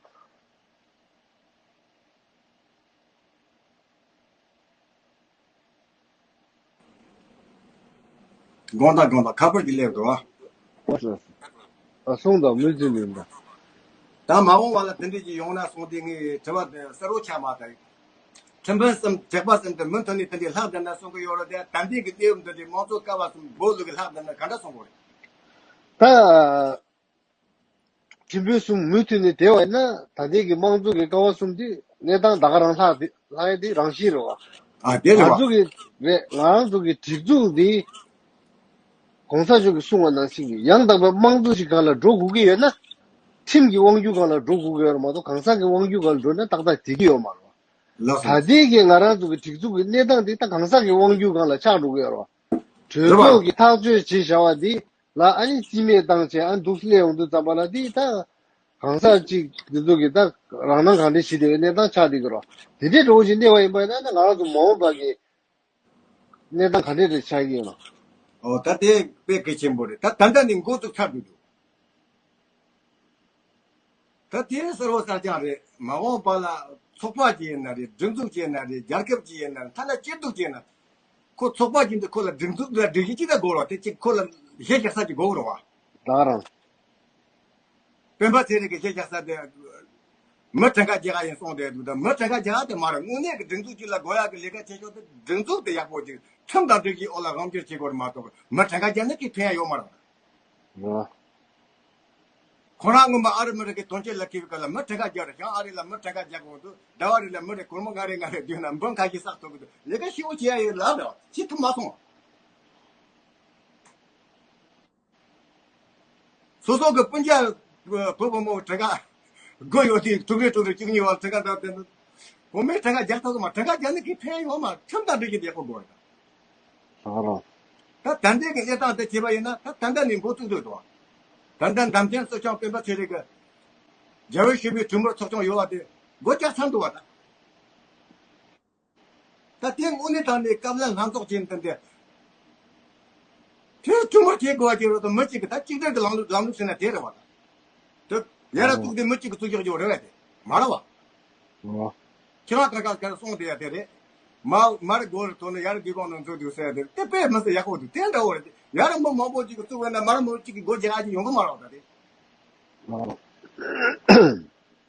དགོངས་དག་དགོངས་དག་ཁ་པར་གྱི་སླེབས་འདུག་ཨ། ཨ་སོང་དང་མུ་མཐུད་ནས་འདུག་ད་མ་འོངས་པ་ལ་དེ་འདྲས་ཀྱི་ཡོང་ན་སོང་དེ་ངས་དྲི་བ་དེ་གསལ་བོ་ཆགས་མ་ཐག་ཁྲིམས་དཔོན་གསུམ་དྲེགས་པ་གསུམ་དེ་མུ་མཐུད་ནས་དེ་འདྲས་ལྷག་བསྡད་ན་སོང་གི་ཡོད་རེད་དེ། ད་ལྟའི་གི་གནས་བབ་འདི་འདྲས་དམངས་གཙོ་ཀ་བ་གསུམ་སྦོ་ལུག་གི་ལྷག་བསྡད་ན་ག་འདྲ་སོང་གི་རེད། ད། ཁྲིམས་དཔོན་གསུམ་མུ་མཐུད་ནས་བསྡད་པ་ཡིན་ན་ད་ལྟའི་གི་དམངས་གཙོ་གི་ཀ་བ་གསུམ་དེ་གནས་སྟངས་ད་ག་རང་ལྷག་དེ་ལྷག་ཡ་དེ་རང་བཞིན་རེད་བ། ཨ་དེ་རེད་ང་བ། ཚོ་གི་རེད། ང་རང་ཚོ་གི་སྒྲིག་འཛུགས་འདི་གོང་ས་མཆོག་གིས་གསུངས་པ་ནང་བཞིན་གི་ཡང་དག་པའི་དམངས་གཙོ་ཞིག་སྒང་ལ་འགྲོ་དགོས་ཀྱི་ཡོད་ན་ཁྲིམས་ཀྱི་དབང་སྒྱུར་སྒང་ལ་འགྲོ་དགོས་ཀྱི་ཡོད་རེད་མ་གཏོགས་གང་ཟག་གི་དབང་སྒྱུར་སྒང་ལ་འགྲོ་ན་ཏག་ཏག་བསྡད་ཀྱི་ཡོད་མ་རེད་བ། ལགས་སོ། ད་ལྟའི་གི་ང་རང་ཚོ་གི་སྒྲིག་འཛུགས་ཀྱི་གནས་སྟངས་འདི་ད་གང་ཟག་གི་དབང་སྒྱུར་སྒང་ལ་ཆགས་འགྲོ་གི་ཡོད་རེད་བ། གྲོས་རེད་བ། ཚོགས་ཀྱི་ཐག་གཅོད་བྱས་བཞག་པ་འདི་ ལ་ཨ་ནི་རྩིས་མེད་བཏང་བྱས་ཨ་ནི་འདུག་སླེབས་ཡོང་དུས་ཙམ་པ་ལ་དེ་ད་གང་ཟག་གཅིག་དེ་ཚོ་གི་ད་རང་སྣང་གང་འདྲ་ཞིག་དེ་གནས་སྟངས་ཆགས་བསྡད་ཀྱི་རོ། དེ་འདྲའི་འགྲོ་བཞིན་གནས་པ་ཡིན་པ་ཡིན་ན་ང་རང་ཚོ་མ་འོངས་པ་གི་གནས་སྟངས་ག་འདྲ་རེ་ཆགས་ཀྱི་ཡོད་ན། ཨོ་ད་དེ་དཔེ་གལ་ཆེན་པོ་རེད། ད་ད་ལྟ་ནས་འགོ་བཙུགས་ཚར་དགོས་འདུག་ད་དེ་གསལ་པོ་གསལ་རྐྱང་རེད། མ་འོངས་པ་ལ་ཚོགས་པ་ཅིག་ཡིན་ན་རེད། སྒྲིག་འཛུགས་ཅིག་ཡིན་ན་རེད། རྒྱལ་ཁབ་ཅིག་ཡིན་ན་རེད། ཐ་ན་སྐྱིད་སྡུག་ཅིག་ཡིན་ན་ཁོ་ཚོགས་པ་ཅིག་འདི་ཁོ་ལ་སྒྲིག་འཛུགས་ལ་སྒྲིག་གཞི་ཅིག་ད་དགོས་རོགས། དེ་ཅིག་ཁོ་ལ་གཞི་བཞག་ས་ཅིག་དགོས་རོགས་བ། ད་རང་། སྤེན་པ་ཚེ་རིང་གི་གཞི་བཞག་ས་དེ་མི་གྲངས་ཀ་རྒྱག་ཡ་ཡིན་གསུངས་བསྡད་འདུག་ད་མི་གྲངས་ཀ་རྒྱག་ཡ་དེ་མ་རེད། དངོས་གནས་ཀྱི་སྒྲིག་འཛུགས་ཅིག་ལ་དགོས་ཡ་གི་ལས་ཀ་བྱེད་ཕྱོགས་དེ་སྒྲིག་འཛུགས་དེ་ཡག་པོ་ཅིག་ཁྲིམས་དང་སྒྲིག་གཞིའི་འོག་ལ་དབང་སྒྱུར་བྱེད་དགོས་རེད་མ་གཏོགས་མི་གྲངས་ཀ་རྒྱག་ན་ཀྱི་ཕན་ཡ་ཡོད་མ་རེད། ཨ། ཁོ་རང་སྔོན་མ་ཨ་རི་མི་རིགས་ཀྱི་དོན་རྐྱེན་ལ་ཁེལ་བའི་སྐབས་ལ་མི་གྲངས་ཀ་རྒྱག་རེད། བྱང་ཨ་རི་ལ་མི་གྲངས་ཀ་རྒྱག་དགོས་འདུག་ཟླ་བ་རེ་ལ་མི་རེ་སྒོར་མོ་ལྔ་རེ་ལྔ་རེ་བསྡུས་ན་འབུམ་ཁ་ཤས་བསགས་ཐུབ་ཀྱི་འདུག་ལས་ཀ་ཞེ་པོ་བྱེད་ཡ་ཡོད་ལབ་རེད། བྱེད་ཐུབ་མ་སོང་། སོ་སོ་གི་སྤུན་ཀྱག་བུ་བུ་མོ་གྲངས་ཀ་དགོས་ཡོད་དུས་དྲུག་རེ་དྲུག་རེ་བཅུ་གཉིས་བར་གྲངས་ཀ་བཏང་སྟེ་གོང་མའི་གྲངས་ཀ་རྒྱག་ཐུབ་ཀྱི་མ། གྲངས་ཀ་རྒྱག་ནི་གི་ཕན་ཡོད་མ། ཁྲིམས་དང་སྒྲིག་གཞི་དེ་ཡག་པོ་དགོས་རེད། ད་རང་། ད་ད་ལྟའི་གི་གནས་སྟངས་དེ་བྱས་པ་ཡིན་ན་ད་ད་ལྟ་ནས་འགོ་བཙུགས་འདོད་དོ། ད་ལྟ་འདམ་ཐོན་གཙོ་སྐྱོང་སྤེན་པ་ཚེ་རིང་གི་རྒྱལ་བའི་ཞི་བའི་གྲོས་མོལ་ཚོགས་ཆུང་ཡོད་པ་དེ་སྒོ་བརྒྱབ་ཚར་འདུག་བ་ད། ད་དེ་དངོས་གནས་དྲང་གནས་སྐབས་ལ་ལྷན་ཚོགས་ཅན་དེ་འདྲ། དེ་གྲོས་མོལ་བྱེད་དགོས་པ་ཅིག་རེད་དོ། མི་གཅིག་གི་ད་གཅིག་སྒྲིལ་གྱི་ལམ་ལུགས་ལམ་ལུགས་ཟེར་ན་དེ་རེད་བ་ད། དེ་ཡར་ཨོ་བཙུགས་དེ་མི་གཅིག་གི་གཙོ་རྒྱག་རྒྱུ་རེད་བ་དེ་མ་རེད་བ། ཨོ། ཁྱེད་རང་ག་ག་ག་གསུངས་དེ་ཡ་དེ་རེད། མ་མར་སྒོ་རུ་ཐོན་ནས་ཡར་སྒེའུ་ཁུང་ནང་འཛུལ་འདུག་ཟེར་དེ་དེ་དཔེ་མི་སྲིད་ཡག་པོ་འདུག་དེ་འདྲ་བོ་རེད་དེ། ཡར་མི་མང་པོ་གཅིག་གི་བཙུགས་པ་ན་མར་མི་གཅིག་གི་སྒོ་རྒྱག་ཡ་ཅིག་ཡོང་གི་མ་རེད་བ་ད་དེ། ཨོ།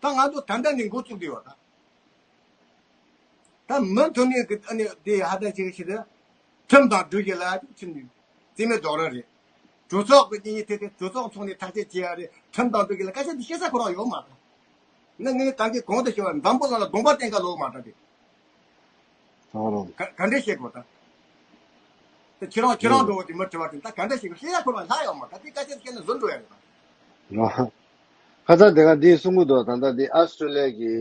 ད་ང་ཚོ་ད་ལྟ་ནས་འགོ་བཙུགས་བསྡད་ཡོད་ད། ད་མུ་མཐུད་ནས་ཀྱི་ཨ་ནི་དེ་ཧ་ད་ཅིག་ཞིག་རེད། ཁྲིམས་དང་སྒྲིག་གཞི་ལ་ཁྲིམས་རྩིས་མེད་རྡོག་རོལ་རེད། གྲོས་ཚོགས་ཀྱི་གཉེན་ཉེ་དེ་དེ་གྲོས་ཚོགས་ཚོགས་ནས་ཐག་གཅོད་བྱེད་ཡ་རེད། ཁྲིམས་དང་སྒྲིག་གཞི་ལ་སྐད་ཆ་དེ་བཤད་ས་ཁོ་རང་ཡོད་མ་རེད། ང་ངས་ད་གིན་གོང་དུ་ཞུས་པ་འཛམ་བུ་གླིང་ལ་གདོང་པ་བསྟན་ག་ལོག་མ་རེད་དེ། ད་རུང་། ག་ག་འདྲས་བཤད་དགོས་ད། དེ་ཁྱེད་རང་ཁྱེད་རང་འགྲོ་བ་དེ་མི་དྲི་བ་དེ་ད་ག་འདྲས་བཤད་དགོས་བཤད་ཡ་ཁོ་རང་ལྷག་ཡོད་མ་རེད། ད་དེ་སྐད་ཆ་དེ་བཤད་ན་ཟུར་འགྲོ་ཡ་རེད་ད། ཁ་སང་དེ་ག་འདི་གསུང་གི་འདུག་ད་ལྟ་འདི་ཨ་སི་ཊྲེ་ལི་ཡ་གི་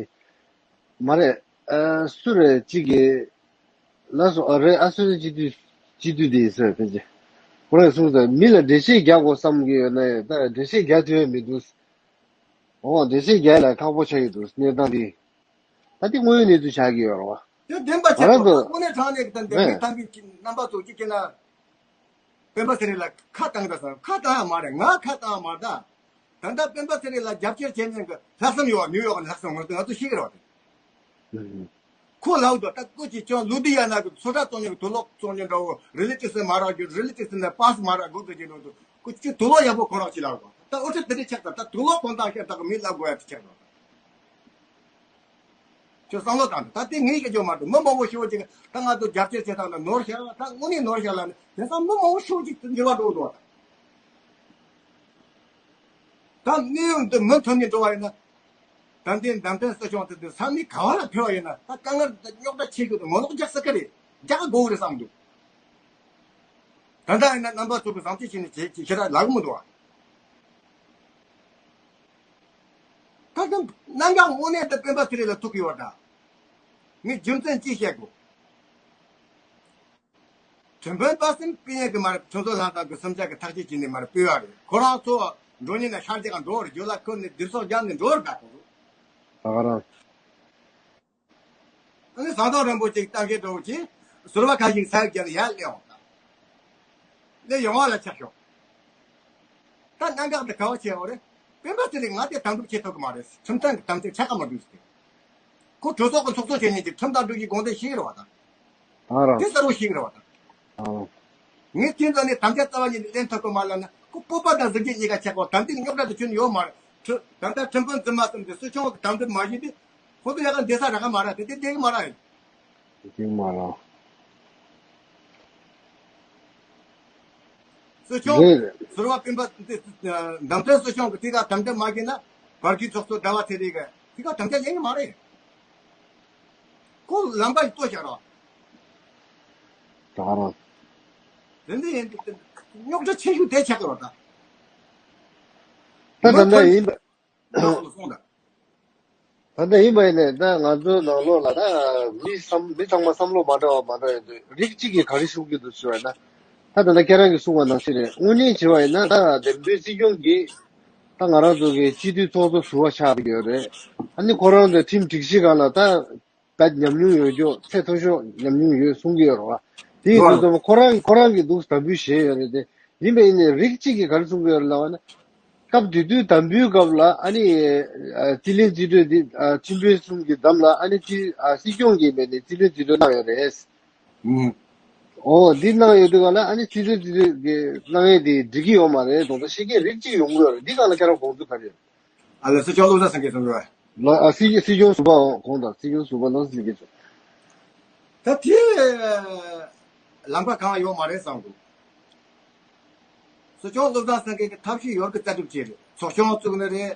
མ་རེད། ཨ་སུ་རེད་གཅིག་གིས་ལ་སོ་ཨ་རེད། ཨ་སུ་རེད་སྤྱི་འཐུས་སྤྱི་འཐུས་དེ་ཡིན་ཟེར་ཕལ་ཆེར་ཁོ་རང་གསུངས་ཟེར། མི་ལ་འགྲེལ་བཤད་རྒྱག་དགོས་བསམ་གྱི་ཡོད་ན་ཡང་ད་འགྲེལ་བཤད་རྒྱག་ཐུབ་ཡ་མི་འདུག་འོ་འགྲེལ་བཤད་རྒྱག་ལ་ཁག་པོ་ཆགས་ཀྱི་འདུག་གནས་སྟངས་དེ་ད་དེ་དངོས་ཡོད་གནས་ཚུལ་ཆགས་ཀྱི་ཡོད་རེད་བ། དེ་བདེན་པ་ང་ཆགས་རང་པ་ཚོ་དངོས་གནས་དྲང་གནས་ཀྱི་ད་འདི་མི་ཐམས་ཅད་ཀྱི་རྣམ་པ་ཚོ་གཅིག་བྱས་ན། སྤེན་པ་ཚེ་རིང་ལ་ཁ་བཏང་ད་ཟེར། ཁ་བཏང་ཡ་མ་རེད། ང་ཁ་བཏང་ཡ་མ་རེད་ད། ད་ལྟ་སྤེན་པ་ཚེ་རིང་ལ་རྒྱབ་སྐྱོར་བྱེད་མཁན་གྱི་ལྷག་བསམ་ཡོད་བ། ནིའུ་ཡོག་གི་ལྷག་བསམ་ངོ་ང་ཚོ་ཤེས་ཀྱི་རེད་བ། ཁོ་ལབ་འདུག་ད་སྐུ་མཁྱེན་ལུ་དྷི་ཡ་ན་གི་ཚོ་ཁྲ་བཙོང་མཁན་གྱི་དུག་ལོག་བཙོང་མཁན་འདྲ་བོ་རི་ལི་ཊིབ་སི་མ་རག་རྒྱུ། རི་ལི་ཊིབ་སི་ནས་པ་སི་མ་རག་སྒུག་ཏུ་བྱེད་འགྲོ་འདུག་ཁོ་ཅི་དུག་ལོག་ཡག་པོ་ཁོ་རང་ཅི་ལབ་འདུག་ད་འུ་ཚོ་དེ་འདྲ་ཆགས་ད། ད་དུག་ལོག་གོན་སྟངས་ཤེས་ད་གི་མི་ལབ་དགོས་ཡ་དེ་ཆགས་འདུག་ཁྱོད་བསམ་བློ་བཏང་དང་། ད་དེ་ངས་བཤད་རྒྱུ་མ་གཏོགས་མི་མང་པོ་ཞེ་པོ་ཅིག་ད་ང་ཚོ་རྒྱབ་སྐྱོར་བྱེད་སྟངས་ལ་ནོར་ཤག་ད་དངོས་གནས་ནོར་ཤག་ལབ་ནས་དེང་སང་མི་མང་པོ་ཞེ་པོ་ཅིག་འགྱུར་བ་འགྲོ་འདུག་ད་གནས་བབ་འདི་མུ་མཐུད་ནས་འགྲོ་བ་ཡིན་ན། ད་ལྟའི་འདམ་ཐོན་སྲིད་སྐྱོང་དེ་དུས་ས་གནས་ག་བ་ལ་ཕེབས་པ་ཡིན་ན་ད་དཀའ་ངལ་རྙོག་དྲ་ཆེ་ཤོས་དེ་ངོ་ལོག་རྒྱག་ས་ག་རེད། རྒྱག་དགོས་རེད་བསམ་འདུག་ད་ལྟ་ཡིན་ན་རྣམ་པ་ཚོ་གི་བཟང་སྤྱོད་བྱས་ནས་བྱེད་ཀྱི་ཞེ་དྲག་ལབ་ཀྱི་མི་འདུག་བ། ད་ལྟ་གནད་འགག་དངོས་གནས་དེ་སྤེན་པ་ཚེ་རིང་ལ་ཐུག་གི་ཡོད་ད། ངས་རྒྱུ་མཚན་ཅི་བཤད་དགོས། ཁྲིམས་དཔོན་པ་སེམས་སྤེལ་ཡས་ཀྱི་མར་ཁྲིམས་བཟོ་ལྷན་ཁང་གི་སུམ་ཆ་གི་ཐག་གཅོད་བྱས་ནས་མར་སྤེལ་བ་རེད། ཁོ་རང་ཚོ་འགྲོ་ཉིན་ན་ཤར་རྒྱག་འགྲོ་བར་རྒྱུ་ལ་ཁོ་ནི་སྡེབ་གསོག་རྒྱག་ནས་འགྲོ་བར་དགའ་ཁོ། ད་ག་རང་། ཨ་ནི་ཟམ་གདོང་རིན་པོ་ཆེ་གི་གཏམ་བཤད་འགྲོ་བ་ཅིག་ཟུར་པ་ཁ་ཤས་ས་ཡིག་རྒྱག་ནས་ཡར་སླེབས་འོང་ད། སླེབས་ཡོང་བ་ལ་ཆ་ཤོག་ད་གནད་འགག་འདི་ག་བ་བྱས་འོ་རེད། སྤེན་པ་ཚེ་རིང་ང་དེ་དམ་དུ་ཆེ་ཐུབ་ཀྱི་མ་རེད། ཁྲིམས་ཐང་གི་དམ་དུ་ཆ་ག་མ་འདུག་ཟེར། ཁོ་གྲོས་ཚོགས་ཀྱི་ཚོགས་གཙོ་བྱས་ཉིན་གྱི་ཁྲིམས་དང་སྒྲིག་གཞི་དགོངས་དོན་ཤེས་ཀྱི་རེད་བ་ད། ད་རང་། དེ་གསལ་པོ་ཤེས་ཀྱི་རེད་བ་ད། ཨང་། ངས་དེ་ཚོ་ནས་དམ་བཅའ་རྩ་བ་ཉིད་ནས་ལེན་ཐུབ་ཀྱི་མ་ལབ་ན་ཁོ་སྤོབས་པ་དང་གཟི་བརྗིད་གཉིས་ཀ་ཆག་པ་དམ་ཚིག་རྙོག་དྲ་དེ་ཁྱོན་ཡོད་མ་རེད། ཁྲི་ད་ལྟ་ཁྲིམས་དཔོན་འཛིན་མ་གསུམ་དེ་སྲིད་སྐྱོང་གི་དམ་དུ་མ་བཞེས་ཏེ་ཁོ་ཚོ་ཡག་ག་འདེད་ས་རག་གི་མ་རེད། དེ་དེ་འདེད་གི་མ་རེད། དེ་མ་རེད། སྲིད་སྐྱོང་རེད་རེད། ཟུར་པ་སྤེན་པ་འདི་འདམ་ཐོན་སྲིད་སྐྱོང་གི་དེ་ག་དམ་བཅའ་མ་བཞེས་ན་བར་གྱི་ཚོགས་གཙོ་ཟླ་བ་ཚེ་རིང་གི་དེ་ག་དམ་བཅའ་ལེན་གི་མ་རེད། ཁོ་ལམ་པ་ཞིག་གཏོར་བཞག་རོགས། ད་རང་། དེ་འདྲ་ཡིན་དུས་རྙོག་དྲ་ཆེ་ཤོས་དེ་ཆགས་ཀྱི་རེད་ད། ད་ད་ལྟ་ཡིན་པ། ལགས་སོ་གསུངས་དང་། ད་ལྟ་ཡིན་པ་ཡིན་ནས་ད་ང་ཚོའི་ནང་ལོགས་ལ་ད་མི་བསམ་མི་ཚང་མ་བསམ་བློ་མ་འདྲ་བ་མ་འདྲ་ཡོད་དུས་རིགས་གཅིག་གིས་ག་རེ་ཞུ་གི་འདུག་ཞུ་བ་ན། ད་ད་ལྟ་ཁྱེད་རང་གིས་གསུངས་པ་ནང་བཞིན་རེད། དངོས་གནས་བྱས་པ་ཡིན་ན་ད་འདེམས་ཐོན་སྲིད་སྐྱོང་གིས་ད་ང་རང་ཚོ་གི་སྤྱི་འཐུས་ཚོགས་གཙོ་ཟུར་པ་ཆགས་ཡོད་རེད། ཨ་ནི་ཁོ་རང་ཚོའི་ཁྲིམས་སྒྲིག་གཞི་སྒང་ལ་ད་ད་ཉམས་མྱོང་ཡོད་ཀྱོག་ཚད་མཐོ་ཤོས་ཉམས་མྱོང་ཡོད་གསུང་གི་ཡོད་རེད་བ། དེ་ཡིན་དུས་ཙམ་པ་ཁོ་རང་ཁོ་རང་གིས་འདུག་དམ་འབུལ་བཞེས་ཡོད་རེད་དེ། ཡིན་པ་ཡིན་ནའི་རིགས་གཅིག་གིས་ག་རེ་གསུང་གི་ཡོད་རེད་ལབ་པ་ན། སྐབས་དེ་དུས་དམ་འབུལ་སྐབས་ལ་ཨ་ནི་ཨ་རྩིས་ལེན་རྩིས་སྤྲོད་འདི་ཨ་ཁྲིམས་དཔོན་གསུམ་གྱི་འདམ་ལ་ཨ་ནི་སྤྱི་ཨ་སྲིད་སྐྱོང་གིས་མེད་ནས་རྩིས་ལེན་རྩིས་སྤྲོད་གནང་ཡོད་རེད། ཨུམ། ཨོ་འདི་གནང་ཡོད་དུས་ག་ལ་ཨ་ནི་རྩིས་སྤྲོད་རྩིས་སྤྲོད་ཀྱི་གནང་ཡས་དེ་འགྲིག་གི་ཡོད་མ་རེད་དོགས་ད་བཤད་མཁན་རིགས་གཅིག་ཡོང་གི་ཡོད་རེད། འདི་ག་ལ་ཁྱེད་རང་དགོངས་ཚུལ་ག་རེ་ཡོད། ཨ་ལ་སྲིད་སྐྱོང་བློ་བཟང་སེང་གེ་གསུང་གི་ཡོད། ལ་ཨ་སྲིད་སྲིད་སྐྱོང་ཟུར་པའོ་དགོངས་དག་སྲིད་སྐྱོང་ཟུར་པ་བློ་བཟང་སེང་གེ་གསུང་། ད་དེ་ལམ་ཁ་གང་ཡོད་མ་རེད་བསམ་འདུག་སྲིད་སྐྱོང་བློ་བཟང་སེང་གེ་གི་ཐབས་ཤེས་ཡོད་གི་རྩ་གྲུབ་བྱས་རེད། ཚོགས་ཆུང་བཙུགས་ནི་རེད།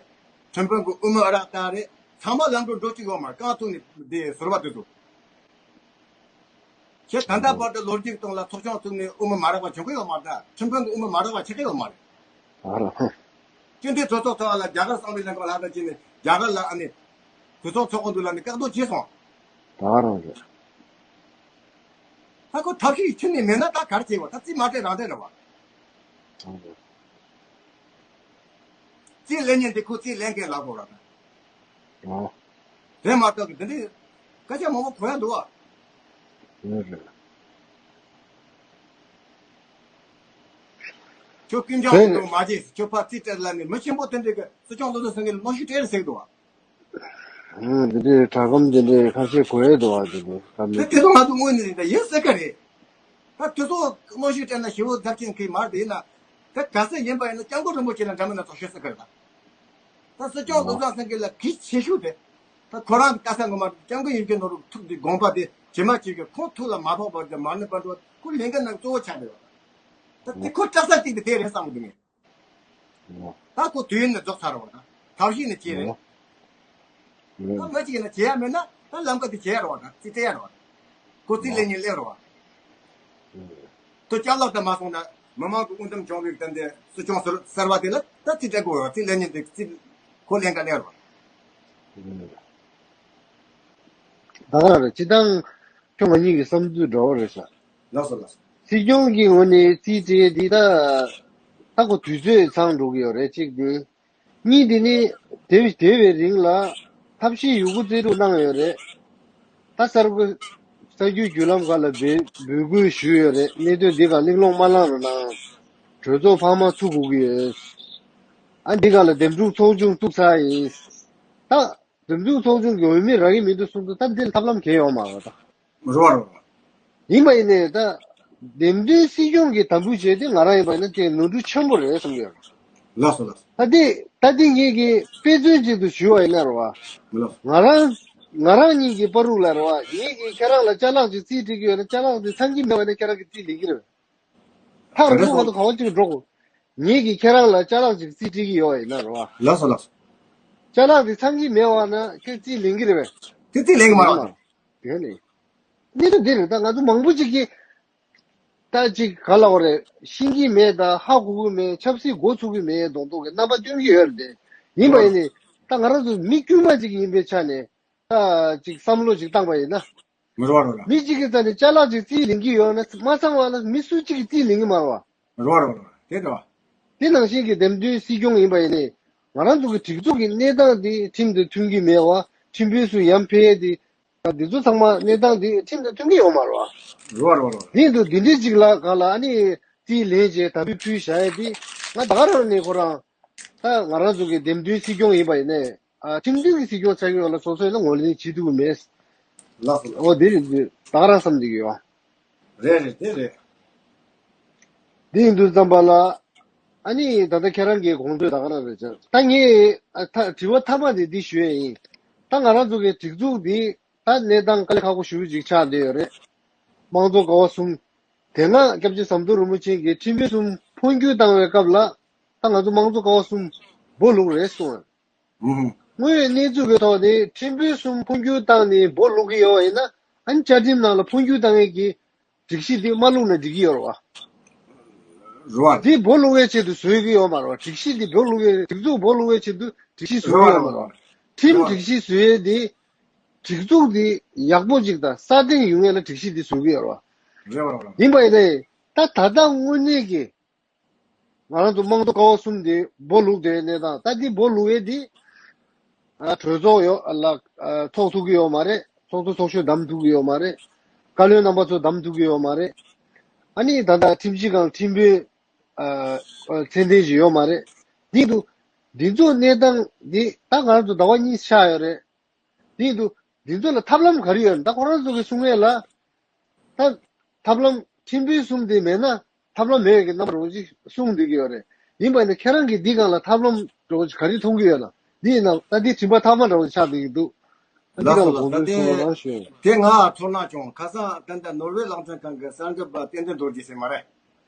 ཁྲིམས་དཔོན་གི་དབུ་མ་རག་ད་རེད། ཚང་མ་ལམ་འགྲོ་འགྲོ་གཅིག་ཡོད་མ་རེད། རྐང་ཐུག་ནས་དེ་ཟུར་པ་དེ་ཚོ། ཁྱེད་ད་ལྟ་བར་དུ་ལོ་རྒྱུས་སྟེང་ལ་ཚོགས་ཆུང་བཙུགས་ནས་དབུ་མ་མ་རག་པ་བྱུང་གི་ཡོད་མ་རེད། ད་ཁྲིམས་དཔོན་གྱི་དབུ་མ་མ་རག་པ་བྱེད་ཀྱི་ཡོད་མ་རེད། ཨ་རོ། སྤྱི་འཐུས་གྲོས་ཚོགས་ཚོགས་པ་ལ་རྒྱ་གར་གསང་བའི་ལྷན་ཁང་ལྷ་ས་ཅི་ནས་རྒྱ་གར་ལ་ཨ་ནི་གྲོས་ཚོགས་ཚོགས་དགོས་འདུག་ལ་ནི་བཀག་སྡོམ་བྱས་སོང་། ད་རང་རེད། ད་ཁོ་ཐབས་ཤེས་ཁྱོན་ནས་མེད་ན་ད་ག་རེ་བྱེད་བ། ད་རྩིས་མ་སྤྲད་རང་སྤྲད་རེད་བ། ཨ་རོ། རྩིས་ལེན་མཁན་དེ་ཁོ་རྩིས་ལེན་མཁན་ལབ་དགོས་ར་ད། ཨོ། རེད་མ་གཏོགས་འདི་འདྲའི་སྐད་ཆ་མང་པོ་གོ་ཡ་འདུག་བ། རེད་རེད། ཁྱོད་ཀུན་ཀྱང་རེད། འདུག་མ་བརྗེད་ཁྱོད་ཕར་རྩིས་སྤྲད་ལ་ནི་མི་ཆེན་པོ་དེ་འདྲའི་གི་སྲིད་སྐྱོང་བློ་བཟང་སེང་གེ་ལ་གནོན་ཤུགས་སྤྲད་རེད་ཟེར་གི་འདུག་བ། ཨ་འདི་འདྲའི་དྲ་སྒམ་འདི་འདྲའི་ཁ་ཤས་གོ་ཡ་འདུག་བ། འདི་འདྲའི་ཁ་མི་དེ་དེ་ཚོ་ང་ཚོ་དངོས་གནས་རེད་ད་ཡིན་ཟེར་གི་རེད། ད་དེ་ཚོ་གནོན་ཤུགས་སྤྲད་ན་ཞེ་བོ་རྫབ་ཆེན་གི་མར་དེ་ཡིན་ན། ད་ག་ས་ཡིན་པ་ཡིན་ན་སྐྱབས་མགོན་རིན་པོ་ཆེ་ལ་འདྲ་མིན་ན་ཚོགས་ཤོད་ཟེར་གི་རེད་ད། ད་སྲིད་སྐྱོང་བློ་བཟང་སེང་གེ་ལ་གལ་ཆེ་ཤོས་དེ། ད་ཁོ་རང་གི་ལྟ་ས་ངོ་མ་སྐྱབས་མགོན་ཡིན་གྱི་ནོར་ཐུག་དེ་དགོངས་པ་དེ་ཇི་མ་ཇི་བཞིན་ཁོང་ཐུགས་ལ་མ་ཕོག་པར་དེ་མ་ཎི་པ་འགྲོ་ཁོ་ལས་འགན་ནང་གཙོ་བོ་ཆགས་བསྡད་ཡོད། ད་དེ་ཁོ་སྐྲག་ས་གཅིག་དེ་དེ་རེད་བསམ་གི་འདུག་ངས། ད་ཁོ་དུས་ཡུན་ནི་རྫོགས་ཚར་བ་ད་ཐབས་ཤེས་ནི་བྱས་རེད། ད་མ་བྱས་ན་བྱས་ཡ་མེད་ན་ད་ལམ་ཁ་དེ་བྱས་ཡ་རེད་བ། ད་རྩིས་སྤྲད་ཡ་རེད་བ། ཁོ་རྩིས་ལེན་མཁན་སླེབས་རེད་བ། དོ་སྐྱབས་ལག་ཏུ་མ་སོང་ན་མི་མང་གི་དབུ་འདེམས་བྱུང་བའི་དོན་དེ་སྲིད་སྐྱོང་ཟུར་གསར་བ་དེ་ལ་ད་རྩིས་སྤྲད་དགོས་རེད་བ། རྩིས་ལེན་མཁན་དེ་རྩིས་ཁོ་ལེན་ག་སླེབས་རེད་བ། ད་ག་རེད། སྤྱི་བཏང་ཁྱོད་ང་གཉིས་ཀྱི་བསམ་ཚུལ་འདྲ་བོ་རེད་ཤག་ལགས་སོ་ལགས་སོ། སྲིད་སྐྱོང་གི་ངོས་ནས་རྩིས་སྤྲད་འདི་ད་ད་ཁོ་དུས་ཚོད་ཚང་འགྲོ་གི་ཡོད་རེད་གཅིག་དེ། གཉིས་དེ་ནི་དེ་དེ་བའི་རིང་ལ་ཐབས་ཤེས་ཡོད་རྒུ་རྩལ་སྤྲུགས་གནང་ཡོད་རེད། ད་གསར་འགོད་གསར་འགྱུར་བརྒྱུད་ལམ་ཁག་ལ་འབོད་འབོད་སྐུལ་ཞུས་ཡོད་རེད། གནད་དོན་འདི་ག་གླེང་སློང་མ་གནང་རོགས་གནང་། གྲོས་ཚོགས་འཕར་མ་ཚུགས་དགོས་ཀྱི་ཡོད། ཨ་འདི་ག་ལ་འདེམས་སྒྲུག་ཚོགས་ཆུང་བཙུགས་ཚར་ཡིན། ད་འདེམས་སྒྲུག་ཚོགས་ཆུང་གི་འོས་མི་རག་གི་མི་འདུག་གསུངས་དུས་ད་འདི་ལ་ཐབས་ལམ་གང་ཡང་ཡོད་མ་རེད་ད། རོ་རོ་རོ། ཡིན་པ་ཡིན་ནའི་ད་འདེམས་ཐོན་སྲིད་སྐྱོང་གི་དམ་འབུལ་བྱས་ཏེ་ང་རང་ཡིན་པ་ཡིན་ན་དེ་ནོར་འཁྲུལ་ཆེན་པོ་རེད་བསམ་གྱི་ཡོད། ལགས་སོ་ལགས་སོ། ད་དེ་ད་དེ་ངེད་ཀྱི་དཔེ་མཚོན་ཅིག་ཏུ་ཞུ་བ་ཡིན་ན་རེད་བ། ལགས་སོ། ང་རང་ང་རང་གཉིས་ཀྱི་བར་དུ་ལ་རེད་བ། ངེད་ཀྱིས་ཁྱེད་རང་ལ་ཅ་ལག་ཅིག་རྩིས་སྤྲད་ཀྱི་ཡོད་ན་ཅ་ལག་དེ་ཚང་གི་མེད་པ་ཡིན་ན་ཁྱེད་རང་གིས་རྩིས་ལེན་གྱི་རེད། ཐག་རིང་པོ་ང་ཚོ་ག་བ་ཅིག་འགྲོ་དགོས། ངེད་ཀྱིས་ཁྱེད་རང་ལ་ཅ་ལག་ཅིག་རྩིས་སྤྲད་ཀྱི་ཡོད་ཡིན་ན་རེད་བ། ལགས་སོ་ལགས་སོ། ཅ་ལག་དེ་ཚང་གི་མེད་པ་ན་ཁྱེད་རྩིས་ལེན་གྱི་རེད་པས། དེ་རྩིས་ལེན་གྱི་མ་རེད་བ། དེ་ནི། གནད་དོན་འདི་རེད། ད་ང་ཚོ་མང་པོ་ཅིག་གིས་ད་ཅིག་ག་ལབ་དགོས་རེད། ཤེས་ཀྱི་མེད། ད་ཧ་གོ་གི་མེད། ཆབ་སྲིད་མགོ་ཚུགས་ཀྱི་མེད་མདོག་མདོག་གི་རྣམ་པ་སྟོན་གྱི་ཡོད་རེད་དེ། ཡིན་པ་ཡིན་ནི་ད་ང་རང་ཚོ་མི་དཀྱུས་མ་ཅིག་ཡིན་པའི་ཆ་ནས་ད་ཅིག་བསམ་བློ་ཅིག་བཏང་པ་ཡིན་ན། མི་རོ་རོ་ར། མི་གཅིག་གི་རྩ་ནས་ཅ་ལག་ཅིག་རྩིས་ལེན་གྱི་ཡོད་ན་མ་ཚང་བ་ན་མི་སུ་གཅིག་གིས་རྩིས་ལེན་གྱི་མ་རེད་བ། རོ་རོ་རོ་དེ་འདྲ་བ། དེ་ནང་བཞིན་གྱི་འདེམས་ཐོན་སྲིད་སྐྱོང་ཡིན་པ་ཡིན་ནི། ང་རང་ཚོ་གི་སྒྲིག་འཛུགས་ཀྱི་གནས་སྟངས་དེ་ཁྲིམས་དང་མཐུན་གྱི་མེད་བ། ཁྲིམས་དཔོན་སུ་ཡར་འཕེལ་ཡས་དེ། ད་འདི་ཚོ་ཚང་མ་གནས་སྟངས་དེ་ཁྲིམས་དང་མཐུན་གྱི་ཡོད་མ་རེད་བ། རོ་རོ་རོ། དེ་ཡིན་དུས་འདི་འདྲའི་ཅིག་ལ་ག་ལ་ཨ་ནི་རྩིས་ལེན་བྱས་དམ་འབུལ་ཕུལ་བཞག་ཡས་དེ། ང་ད་ག་རང་ནས་ཁོ་རང་། ད་ང་རང་ཚོ་གི་འདེམས་ཐོན་སྲིད་སྐྱོང་ཡིན་པ་ཡིན་ནའི། ཨ་ཁྲིམས་མཐུན་གྱི་སྲིད་སྐྱོང་ཆགས་ཀྱི་ཡོད་ལ་སོ་སོ་ཡིན་ན་ངོས་ལེན་བྱེད་ཐུབ་ཀྱི་མེད། ལགས་སོ་ལགས། འོ་དེ་རེད། ད་ག་རང་བསམ་བསྡད་ཀྱི་ཡོད། རེད་རེད་དེ་རེད། དེ་ཡིན་དུས་ཙམ་པ་ལ། ཨ་ནི་ད་ལྟ་ཁྱེད་རང་གི་དགོངས་ཚུལ་ད་ག་རང་རེད་ཅེ། ད་ངས་ཨ་ད་དྲི་བ་མཐའ་མ་དེ་འདི་ཞུ་ཡས་ཡིན། ད་ང་རང་ཚོ་གི་སྒྲིག་འཛུགས་འདི་ད་གནས་སྟངས་དཀའ་ལས་ཁག་པོ་ཞེ་པོ་ཅིག་ཆགས་བསྡད་ཡོད་རེད། དམངས་གཙོ་ཀ་བ་གསུམ། དེ་སྔ་སྐྱབས་རྗེ་ཟམ་གདོང་རིན་པོ་ཆེ་གིས་ཁྲིམས་དཔོན་གསུམ་འཕོ་འགྱུར་བཏང་བའི་སྐབས་ལ། ད་ང་ཚོ་དམངས་གཙོ་ཀ་བ་གསུམ་སྦོ་ལུག་རེད་གསུངས། ཨུ་ཧུ། དངོས་ཡོད་གནས་ཚུལ་གྱི་ཐོག་ནས་ཁྲིམས་དཔོན་གསུམ་འཕོ་འགྱུར་བཏང་ནས་སྦོ་ལུག་གི་ཡོད་པ་ཡིན་ན། ཨ་ནི་བཅའ་ཁྲིམས་ནང་ལ་འཕོ་འགྱུར་བཏང་ཡས་ཀྱི་སྒྲིག་གཞི་འདི་མ་བླུགས་ན་འགྲིག་གི་ཡོད་རེད་བ། རེད་བ། འདི་སྦོ་ལུག་ཡས་ཆེད་དུ་བཟོས་ཀྱི་ཡོད་མ་རེད་བ། སྒྲིག་གཞི་འདི་སྦོ་ལུག་ཡས། སྒྲིག་འཛུགས་སྦོ་ལུག་ཡས་ཆེད་དུ་སྒྲིག་གཞི་བཟོས་ཀྱི་ཡོད་མ་རེད་བ། ཁྲིམས་སྒྲིག་གཞི་བཟོས་ཡས་འདི། སྒྲིག་འཛུགས་འདི་ཡག་པོ་ཅིག་དང་སྲ་བརྟན་ཡོང་ཡས་ལ་སྒྲིག་གཞི་འདི་བཟོ་གི་ཡོད་རེད་བ། རེད་བ་རེད་བ། ཡིན་པ་ཡིན་ནའི། ད་ད་ལྟ་དངོས་གནས་ཀྱི་ང་རང་ཚོ་དམངས་གཙོ་ཀ་བ་གསུམ་དེ་སྦོ་ལུག་དེ་གནས་སྟངས། ད་འདི་སྦོ་ལུག་ཡས་དེ་ཨ་གྲོས་ཚོགས་ཡོད་ལ་ཨ་ཚོགས་ཐུབ་ཀྱི་ཡོད་མ་རེད། ཚོགས་གཙོ་ཚོགས་གཞོན་བདམས་ཐུབ་ཀྱི་ཡོད་མ་རེད། བཀའ་བློན་རྣམ་པ་ཚོ་བདམས་ཐུབ་ཀྱི་ཡོད་མ་རེད། ཨ་ནི་ད་ལྟ་ཁྲིམས་ཞིབ་ཁང་ཁྲིམས་དཔོན་ཨ་ཨ་མཚན་ལྡན་ཞིག་ཡོད་མ་རེད། འདི་འདུག་འདི་ཚོ་གནས་སྟངས་འདི་ད་ང་རང་ཚོ་ཟླ་བ་གཉིས་ཆགས་ཡོད་རེད། དེ་ཡིན་དུས་འདི་ཚོ་ལ་ཐབས་ལམ་ག་རེ་ཡོད་ན། ད་ཁོ་རང་ཚོ་གི་གསུང་ཡས་ལ་ད་ཐབས་ལམ་ཁྲིམས་དཔོན་གསུམ་དེ་མེད་ན་ཐབས་ལམ་མེད་ཀྱི་རྣམ་པ་རོགས་ཅིག་གསུང་བསྡད་ཀྱི་ཡོད་རེད། ཡིན་པ་ཡིན་ན་ཁྱེད་རང་གིས་འདི་སྒང་ལ་ཐབས་ལམ་རོགས་ཅིག་ག་རེ་མཐོང་གི་ཡོད་ན། འདི་ཡིན་ན་ད་འདི་དྲི་བ་ཐག་མ་འདྲ་བོ་ཆགས་བསྡད་ཀྱི་འདུག་ད་འདི་ལགས་སོ། སྒང་ལ་ལགས། གོང་ཚོས་ད་གསུང་རོགས་གནང་ཞུ། དེ་ང་ཚོར་སྣང་བྱུང་། ཁ་སང་ད་ལྟ་ནོར་ཝེ་གླིང་ཕྲན་ཁང་གི་གསར་འགོད་པ་བསྟན་འཛིན་རྡོ་རྗེ་ཟེར་མ་རེད།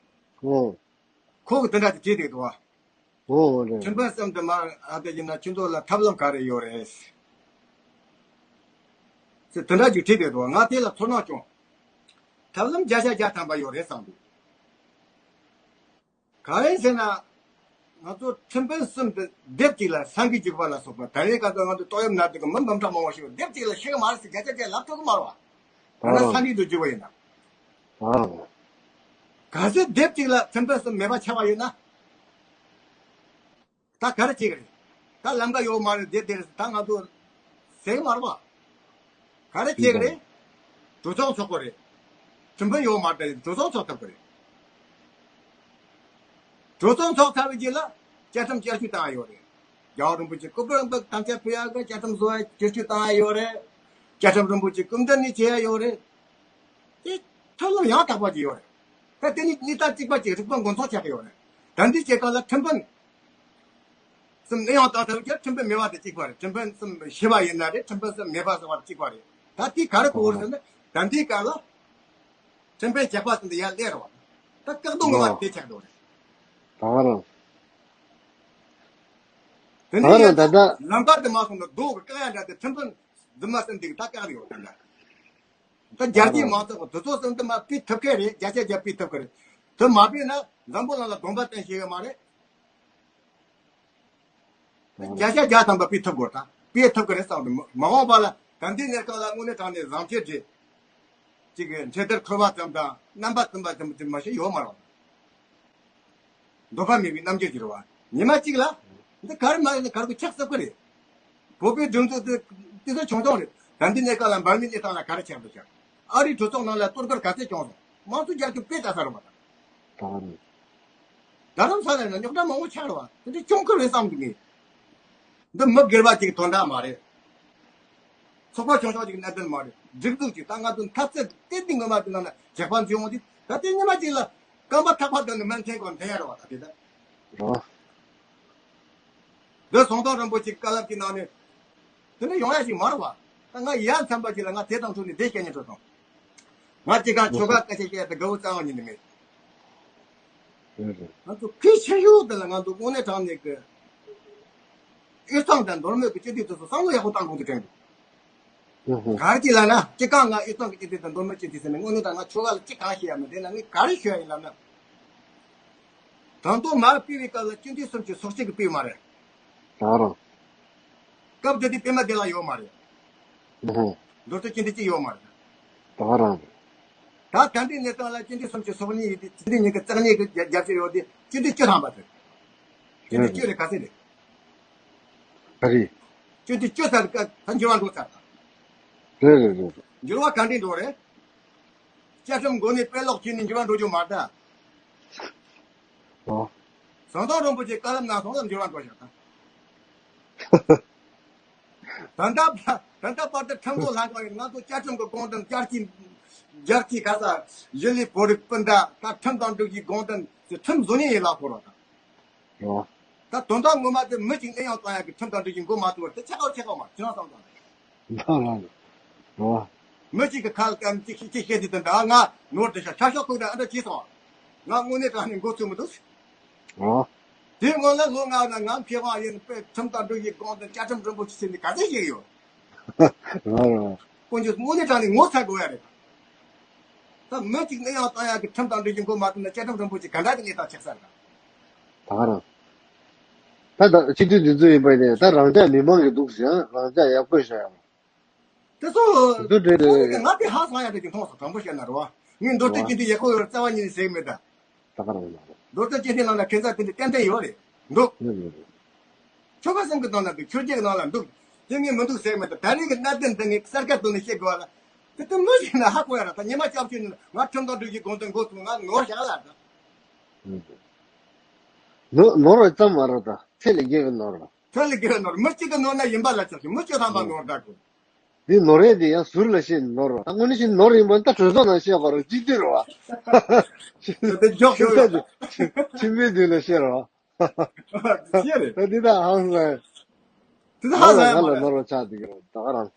ཨོ། ཁོ་གི་དེ་འདྲ་ཅིག་བྲིས་འདུག་དོ། ཨོ་རེད། ཁྲིམས་དཔོན་གསུམ་དུ་མར་ཨ་དེ་ཡིན་ན་ཁྱོད་ཚོ་ལ་ཐབས་ལམ་ག་རེ་ཡོད་རེད་ཟེར། དེ་འདྲ་ཅིག་བྲིས་འདུག་དོ། ང་དེ་ལ་ཚོར་སྣང་བྱུང་། ཐབས་ལམ་བརྒྱ་ཆ་བརྒྱ་ཐམ་པ་ཡོད་རེད་བསམ་འདུག་ག་རེ་ཟེར་ན། ང་ཚོ་ཁྲིམས་དཔོན་གསུམ་དུ་སྡེབ་གཅིག་ལ་སང་གི་འཇུག་པ་ལ་སོགས་པ། ད་རེས་ཀ་ཚོ་ང་ཚོ་ཏོག་དབྱིབས་ནད་དུག་གི་མི་འབུམ་ཕྲག་མང་པོ་ཞིག་སྡེབ་གཅིག་ལ་ཤི་གི་མ་རེད་ཟེར་བརྒྱ་ཆ་བརྒྱ་ལབ་ཐུབ་གི་མ་རེད་བ། ད་ན་ཨ་སང་གི་འདུག་འཇུག་པ་ཡིན་ན། ཨ་གལ་སྲིད་སྡེབ་གཅིག་ལ་ཁྲིམས་དཔོན་གསུམ་མེད་པ་ཆགས་པ་ཡིན་ན། ད་ག་རེ་བྱེད་ཀྱི་རེད། ད་ལམ་ཀ་ཡོད་མ་རེད། དེ་དེ་རེད། ད་ང་ཚོ་ཟེར་གི་མ་རེད་པ། ག་རེ་བྱེད་ཀྱི་རེད། གྲོས་ཚོགས་ཚོགས་དགོས་རེད། ཁྲིམས་དཔོན་ཡོད་མ་རེད། གྲོས་ཚོགས་ཚོགས་ཐུབ་ཀྱི་རེད། གྲོས་ཚོགས་ཚོགས་ཚར་བའི་རྗེས་ལ་བཅའ་ཁྲིམས་བསྐྱར་བཅོས་བཏང་ཡ་ཡོད་རེད། རྒྱལ་བ་རིན་པོ་ཆེ་སྐུ་པར་དམ་བཅའ་ཕུལ་ཡ་གི་བཅའ་ཁྲིམས་བཟོ་ཡ་བསྒྱུར་བཅོས་བཏང་ཡ་ཡོད་རེད། བཅའ་ཁྲིམས་རིན་པོ་ཆེ་སྐུ་མདུན་ནས་བྱེད་ཡ་ཡོད་རེད། དེ་ཐབས་ལམ་ཡང་དག་པ་ཅིག་ཡོད་རེད། ད་དེ་ནི་གནས་སྟངས་གཅིག་པ་ཅིག་རིག་པ་མགོ་ཚོགས་ཆགས་ཀྱི་ཡོད་རེད། ད་འདི་བྱེད་སྐབས་ལ་ཁྲིམས་དཔོན་གསུམ་གནས་དབྱུང་བཏང་ཐུབ་ཀྱི་ཁྲིམས་དཔོན་མེད་པ་དེ་གཅིག་པ་རེད། ཁྲིམས་དཔོན་གསུམ་ཤི་བ་ཡིན་ན་རེད། ཁྲིམས་དཔོན་གསུམ་མེད་པ་སོང་བ་དེ་གཅིག་པ་རེད། ད་དེ་ག་རེ་གོ་དགོས་ཟེར་ན། ད་འདི་སྐབས་ལ་ཁྲིམས་དཔོན་ཇག་པ་གསུམ་དེ་ཡར་སླེབས་རེད་བ། ད་བཀག་རྡོ་ངོ་མ་དེ་ཆགས་འགྲོ་རེད། ད་ག་རང་། དེ་ད་ནས་ག་རང་ཡང་ད་ལྟ་ལམ་ཁ་དེ་མ་སོང་ན་རྡོ་གི་བཀག་ཡ་འདྲ་དེ་ཁྲིམས་དཔོན་འཛིན་མ་ཟིན་དེ་གི་ད་བཀག་རེད་བ། ད་ལྟ། ད་རྒྱལ་སྤྱིའི་མང་ཚོགས་ཀྱི་དུས་ཚོད་ཙམ་དུ་མ་སྤེལ་ཐུབ་ཀྱི་རེད། བརྒྱ་ཆ་བརྒྱ་སྤེལ་ཐུབ་ཀྱི་རེད། དེ་མ་སྤེལ་ན་འཛམ་བུ་གླིང་ལ་གདོང་པ་སྟོན་ཤེས་ཡོད་མ་རེད། བརྒྱ་ཆ་བརྒྱ་ཐམ་པ་སྤེལ་ཐུབ་དགོས། ད་སྤེལ་ཐུབ་ཀྱི་རེད་བསམ་གི་འདུག་མ་འོངས་པ་ལ་ད་ལྟའི་གནས་སྐབས་ལ་དངོས་གནས་དྲང་གནས་བཟང་སྤྱོད་ཀྱི་ཅིག་གི་འཕྲེད་དར་འཁོར་བ་ཙམ་དང་རྣམ་པ་ཙམ་པ་ཙམ་ཙམ་མ་ཞིག་ཡོད་མ་རེད། འདོད་པ་མེད་པའི་རྣམ་འགྱུར་གྱི་རེད་བ། ཉི་མ་གཅིག་ལ། འདི་ག་རེ་མ་ཡིན་ན་ག་རེ་གི་ཆགས་སྲིད་ཀྱི་རེད། བོད་པའི་སྒྲིག་འཛུགས་དེ་དེ་ཚོ་ཆུང་ཆུང་རེད། ད་འདི་གནས་སྐབས་ལ་འབར་མའི་གནས་སྟངས་ལ་ག་རེ་ཆགས་འདུག་ཤག་ཨ་རིའི་གྲོས་ཚོགས་ནང་ལ་གཏོར་རྒོལ་ག་ཚད་བྱུང་སོང་། དམངས་གཙོ་རྒྱ་སྐྱེད་དཔེ་ལྟ་ས་རེད་བ། ད་རེད། རྡ་རམ་ས་ལ་ཡིན་ན་རྙོག་དྲ་མང་པོ་ཆགས་རེད་བ། དེ་འདྲ་བྱུང་ཁུལ་རེད་བསམ་གི་མེད། འདི་མི་སྒེར་བ་ཅིག་དོན་དག་མ་རེད། ཚོགས་པ་ཆུང་ཆུང་ཅིག་གནད་དོན་མ་རེད། སྒྲིག་འཛུགས་ཅིག་ད་ང་ཚོ་འཐབ་རྩོད་གཏན་ནས་ངོ་མ་དེ་ནང་ན་ཇག་པ་འཛུལ་འོང་དུས་ད་ལྟའི་ཉི་མ་ཅིག་ལ་རྐང་པ་ཐག་པ་བསྡད་ནས་སྨན་ཐེན་སྐོར་འཐེན་ཡ་རེད་བ། ད་དེ་ད། རེད་བ། འདི་ཟམ་གདོང་རིན་པོ་ཆེ་བཀའ་སློབ་ཀྱི་ནང་ནས་དེ་འདྲ་ཡོང་ཡ་ཞིག་མ་རེད་བ། ད་ང་ཡ་མཚན་པ་ཅིག་ལ་ང་དེ་དང་ཐུག་ནས་བསྡད་སྐད་ཉན་འགྲོ་དང་། ང་ཅི་གང་ཆོལ་ཁ་སྐད་ཆ་བཤད་དེ་དགའ་བོ་རྩ་བ་ཉིད་ནས་མེད། རེད་རེད། ང་ཚོ་གལ་ཆེ་ཤོས་དེ་ལ་ང་ཚོ་དངོས་གནས་དྲང་གནས་ཀྱི་དབུས་གཙང་དང་མདོ་སྨད་ཀྱི་སྤྱི་འཐུས་དེ་ཚོ་བསམ་བློ་ཡག་པོ་བཏང་དགོས་ཀྱི་དྲན་འདུག་ཧུ་ཧུ། ག་རེ་ཅིག་ལབ་ན་སྤྱི་ཁང་ང་དབུས་གཙང་གི་སྤྱི་འཐུས་དང་མདོ་སྨད་སྤྱི་འཐུས་ཟེར་ནས་དངོས་གནས་དྲང་ང་ཆོལ་ཁ་ལ་ཅི་གང་ཤེས་ཡ་མེད། དེ་ན་ངས་ག་རེ་ཤོད་ཡ་ཡིན་ལབ་ན། ད་དུང་མར་ཕུད་པའི་སྐབས་ལ་སྤྱི་འཐུས་སུམ་ཅུ་སོ་གཅིག་གིས་ཕུད་མ་རེད། ད་རང་། སྐབས་དེ་དུས་པད་མ་བདེ་ལེགས་ཡོད་མ་རེད། ཧུ་ཧུ། མདོ་སྟོད་སྤྱི་འཐུས་གཅིག་ཡོད་མ་རེད། ད་རང་། ད་ད་ལྟའི་གནས་སྟངས་ལ་སྤྱི་འཐུས་སུམ་ཅུ་སོ་གཉིས་ཡོད་དུས་སྤྱི་འཐུས་ཉིས་བརྒྱ་རྩ་གཉིས་ཀྱི་རྒྱ་རྒྱབ་སྐྱོར་ཡོད་དུས་སྤྱི་འཐུས་བཅུ་ཐམ་པ་ཟེར། སྤྱི་འཐུས་བཅུ་རེད། ག་ཚད་རེད། ག་རེ། སྤྱི་འཐུས་བཅུ་ཚར་ཀ་ད་འགྱུར་བ་འགྲོ་ཚར་ད། རེད་རེད་རེད། འགྱུར་བ་ག་འདྲས་འགྲོ་རེད། བཅའ་ཁྲིམས་འགོ་ནས་དཔེ་ཀློག་བྱས་ནས་འགྱུར་བ་འགྲོ་རྒྱུ་མ་རེད། ཨོ། ཟམ་གདོང་རིན་པོ་ཆེ་བཀའ་སློབ་གནང་སོང་ལ་འགྱུར་བ་འགྲོ་བཞག་ད། ད་ལྟ་ད་ལྟ་བར་དུ་ཁྲིམས་བཟོ་ལྷན་ཁང་ཡིན། ང་ཚོ་བཅའ་ཁྲིམས་ཀྱི་དགོངས་དོན། རྒྱལ་སྤྱིའི་རྒྱལ་སྤྱིའི་ག་ས་གཞིས་ལུས་བོད་རིགས་སྤུན་ཟླ་ད་ཁྲིམས་དང་འགྲིག་གི་དགོངས་དོན་ཟེར་ཁྲིམས་བཟོ་མཁན་ཡིན་ལ་ཁོ་ར་ད། ཨོ། ད་དོན་དག་ངོ་མ་དེ་མི་གཅིག་གནས་དབྱུང་བཏང་ཡག་གི་ཁྲིམས་དང་འགྲིག་གི་འགོ་མ་ཚུགས་པར་དེ་ཆགས་ཀ་ཆགས་ཀ་མ་ཁྱེད་རང་བསམ་བཏང་། ཨོ། མི་གཅིག་གི་ཁ་ལ་ཀ་གཅིག་གཅིག་བཤད་དུས་དེ་འདྲ་ང་ནོར་དེ་ཤ་ཤ་ཤོག་ཁུག་དང་ཨ་འདྲ་བྱས་སོང་། ང་དངོས་གནས་དྲང་གནས་འགོ་ཚུགས་མི་འདུག་ཨོ། དེའི་སྔོན་ལ་ལོ་ལྔ་ན་ང་མཁས་དབང་ཡིན་པས་ཁྲིམས་དང་འགྲིག་གི་དགོངས་དོན་བཅའ་ཁྲིམས་རིན་པོ་ཆེ་ཟེར་ནས་ག་ཚད་བཤད་ཡོད། རེད་རེད། དཀོན་མཆོག་དངོས་གནས་དྲང་གནས་ངོ་ཚ་དགོས་ཡ་རེད། ད་མི་གཅིག་གནས་དབྱུང་བཏང་ཡག་གི་ཁྲིམས་དང་འགྲིག་གི་འགོ་མ་ཚུགས་ན་བཅའ་ཁྲིམས་རིན་པོ་ཆེ་ག་འདྲ་གི་གནས་སྟངས་ཆགས་ས་རེད། ད་ག་རང་། ད་ད་སྤྱི་འཐུས་འདི་ཚོ་ཡིན་པ་ནས་ད་རང་ཅག་མི་མང་གི་འདུག་ཟེར་ཡང་རང་ཅག་ཡག་པོ་བཤད་ཡང་། དེ་ཚོ་དེ་ཚོ་འདྲ་རེད། ང་དེ་ཧ་སང་ཡ་དེ་གི་མཐོང་སོང་། དྲང་པོ་བཤད་ན་རེད་བ། ངས་མདོ་སྟོད་སྤྱི་འཐུས་ཡག་པོ་ཡོད་རྩ་བ་ཉིད་ནས་ཟེར་གི་མེད་ད། ད་ག་རང་ཡིན་ནམ། མདོ་སྟོད་སྤྱི་འཐུས་ནང་ལ་ཁྱད་མཚར་དེ་འདྲ་ཏན་ཏན་ཡོད་རེད་འདུག་ཡོད་ཡོད་རེད། ཁྱོ་ག་སེམས་ཀྱི་ནང་ལ་འདུག་ཁྱོད་རྒྱལ་གྱི་ནང་ལ་འདུག་དེ་ངས་མི་འདུག་ཟེར་གི་མེད་ད། ད་རེས་ཀྱི་གནད་དོན་འདི་ངས་གསལ་ཁ་བཏོན་ནས་བཤད་དགོས་པ་ལ། དེ་ལྟར་མི་ཞིག་ན་ཧ་གོ་ཡ་ར། ད་ཉི་མ་སྐྱབས་ཆོས་ནི་ང་ཁྲིམས་དང་སྒྲིག་གཞི་དགོངས་དོན་མགོ་ཚོས་ང་ནོར་བཞག་ལ་ད། ནོར་ནོར་བ་ཙམ་མ་རེད་ད། ཚད་ལས་བརྒལ་བའི་ནོར་བ། ཚད་ལས་བརྒལ་བའི་ནོར། མི་གཅིག་གི་ནོར་ན་ཡིན་པ་ལ་ཆགས་ཤིང་། མི་བཅུ་ཐམ་པ་ནོར་ད་དགོས། འདི་ནོར་རེད། འདི་ཡང་ཟུར་ལ་བཤད་ནོར་བ། ད་དངོས་གནས་བཤད་ནོར་ཡིན་པ་ནི་ད་གྲོས་ཚོགས་ནང་བཤད་དགོས་རེད། སྤྱི་འཐུས་རེད་བ། དེ་འཇོག་ཤོག་ཡོད། ཁྱིམ་པའི་མདུན་ལ་བཤད་རེད་བ། བཤད་རེད། ད་འདི་ད་ཧང་སང་། དེ་ད་ཧང་སང་ཡ་མ་རེད། ང་ལ་ནོར་བ་ཆགས་འདུག་གི་རེད་ད་ག་རང་།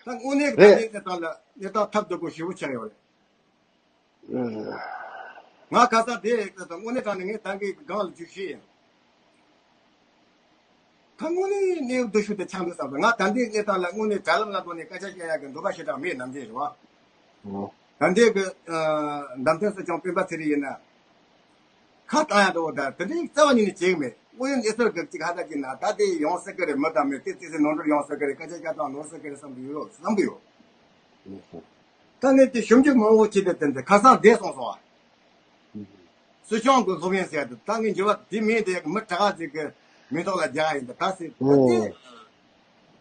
ད་དངོས་གནས་ཀྱི་ད་རེད། ལྟའི་གནས་སྟངས་ལ་གནས་སྟངས་ཐབས་སྡུག་པོ་ཞེ་པོ་ཆགས་ཡོད་རེད། ང་ཁ་སང་དེ་དངོས་གནས་དྲང་ནས་ངས་ད་གིན་སྒང་ལ་བཅུག་ཤེས་ཡིན། ད་དངོས་གནས་གནས་བབ་སྡུག་ཤོས་དེ་ཆགས་འདུག་བསམ་སོང་། ང་ད་ལྟའི་གནས་སྟངས་ལ་དངོས་གནས་དྲ་ལམ་ལ་འགྲོ་ནས་སྐད་ཆ་བཤད་ཡག་གི་འདོད་པ་ཞེ་དྲག་མེད། ནམ་རྒྱུན་རེད་བ། ད་ལྟའི་གི་འདམ་ཐོན་སྲིད་སྐྱོང་སྤེན་པ་ཚེ་རིང་ཡིན་ན། ཁ་བཏང་ཡག་འགྲོ་བ་ད་དེ་འདྲའི་རྩ་བ་ཉིད་ནས་བྱེད་གི་མེད། དངོས་ཡོད་གནས་ཚུལ་གི་ཅིག་ཧ་ད་ཅིག་ན་ད་དེ་ཡོང་སྲིད་གི་རེད། མི་དང་མི་དེ་ཙི་ཙི་ནོར་འཁྲུལ་ཡོང་སྲིད་གི་རེད། སྐད་ཆ་བཤད་སྟངས་ནོར་སྲིད་གི་རེད་བསམ་གི་ཡོད། བསམ་གི་ཡོད། ད་ངས་དེ་ཞིབ་འཇུག་མང་པོ་བྱས་ཏེ་དེ་འདྲ་ཁ་སང་བསྡད་སོང་སོང་བ། སྲིད་སྐྱོང་གི་སློབ་ཡོན་ཟེར་དུས་ད་ངས་འགྱུར་བ་དེ་མིན་དེ་མི་དྲག་ཅིག་གི་མིང་ཐོག་ལ་རྒྱག་ཡིན་ད་ད་ཟེར་དེ།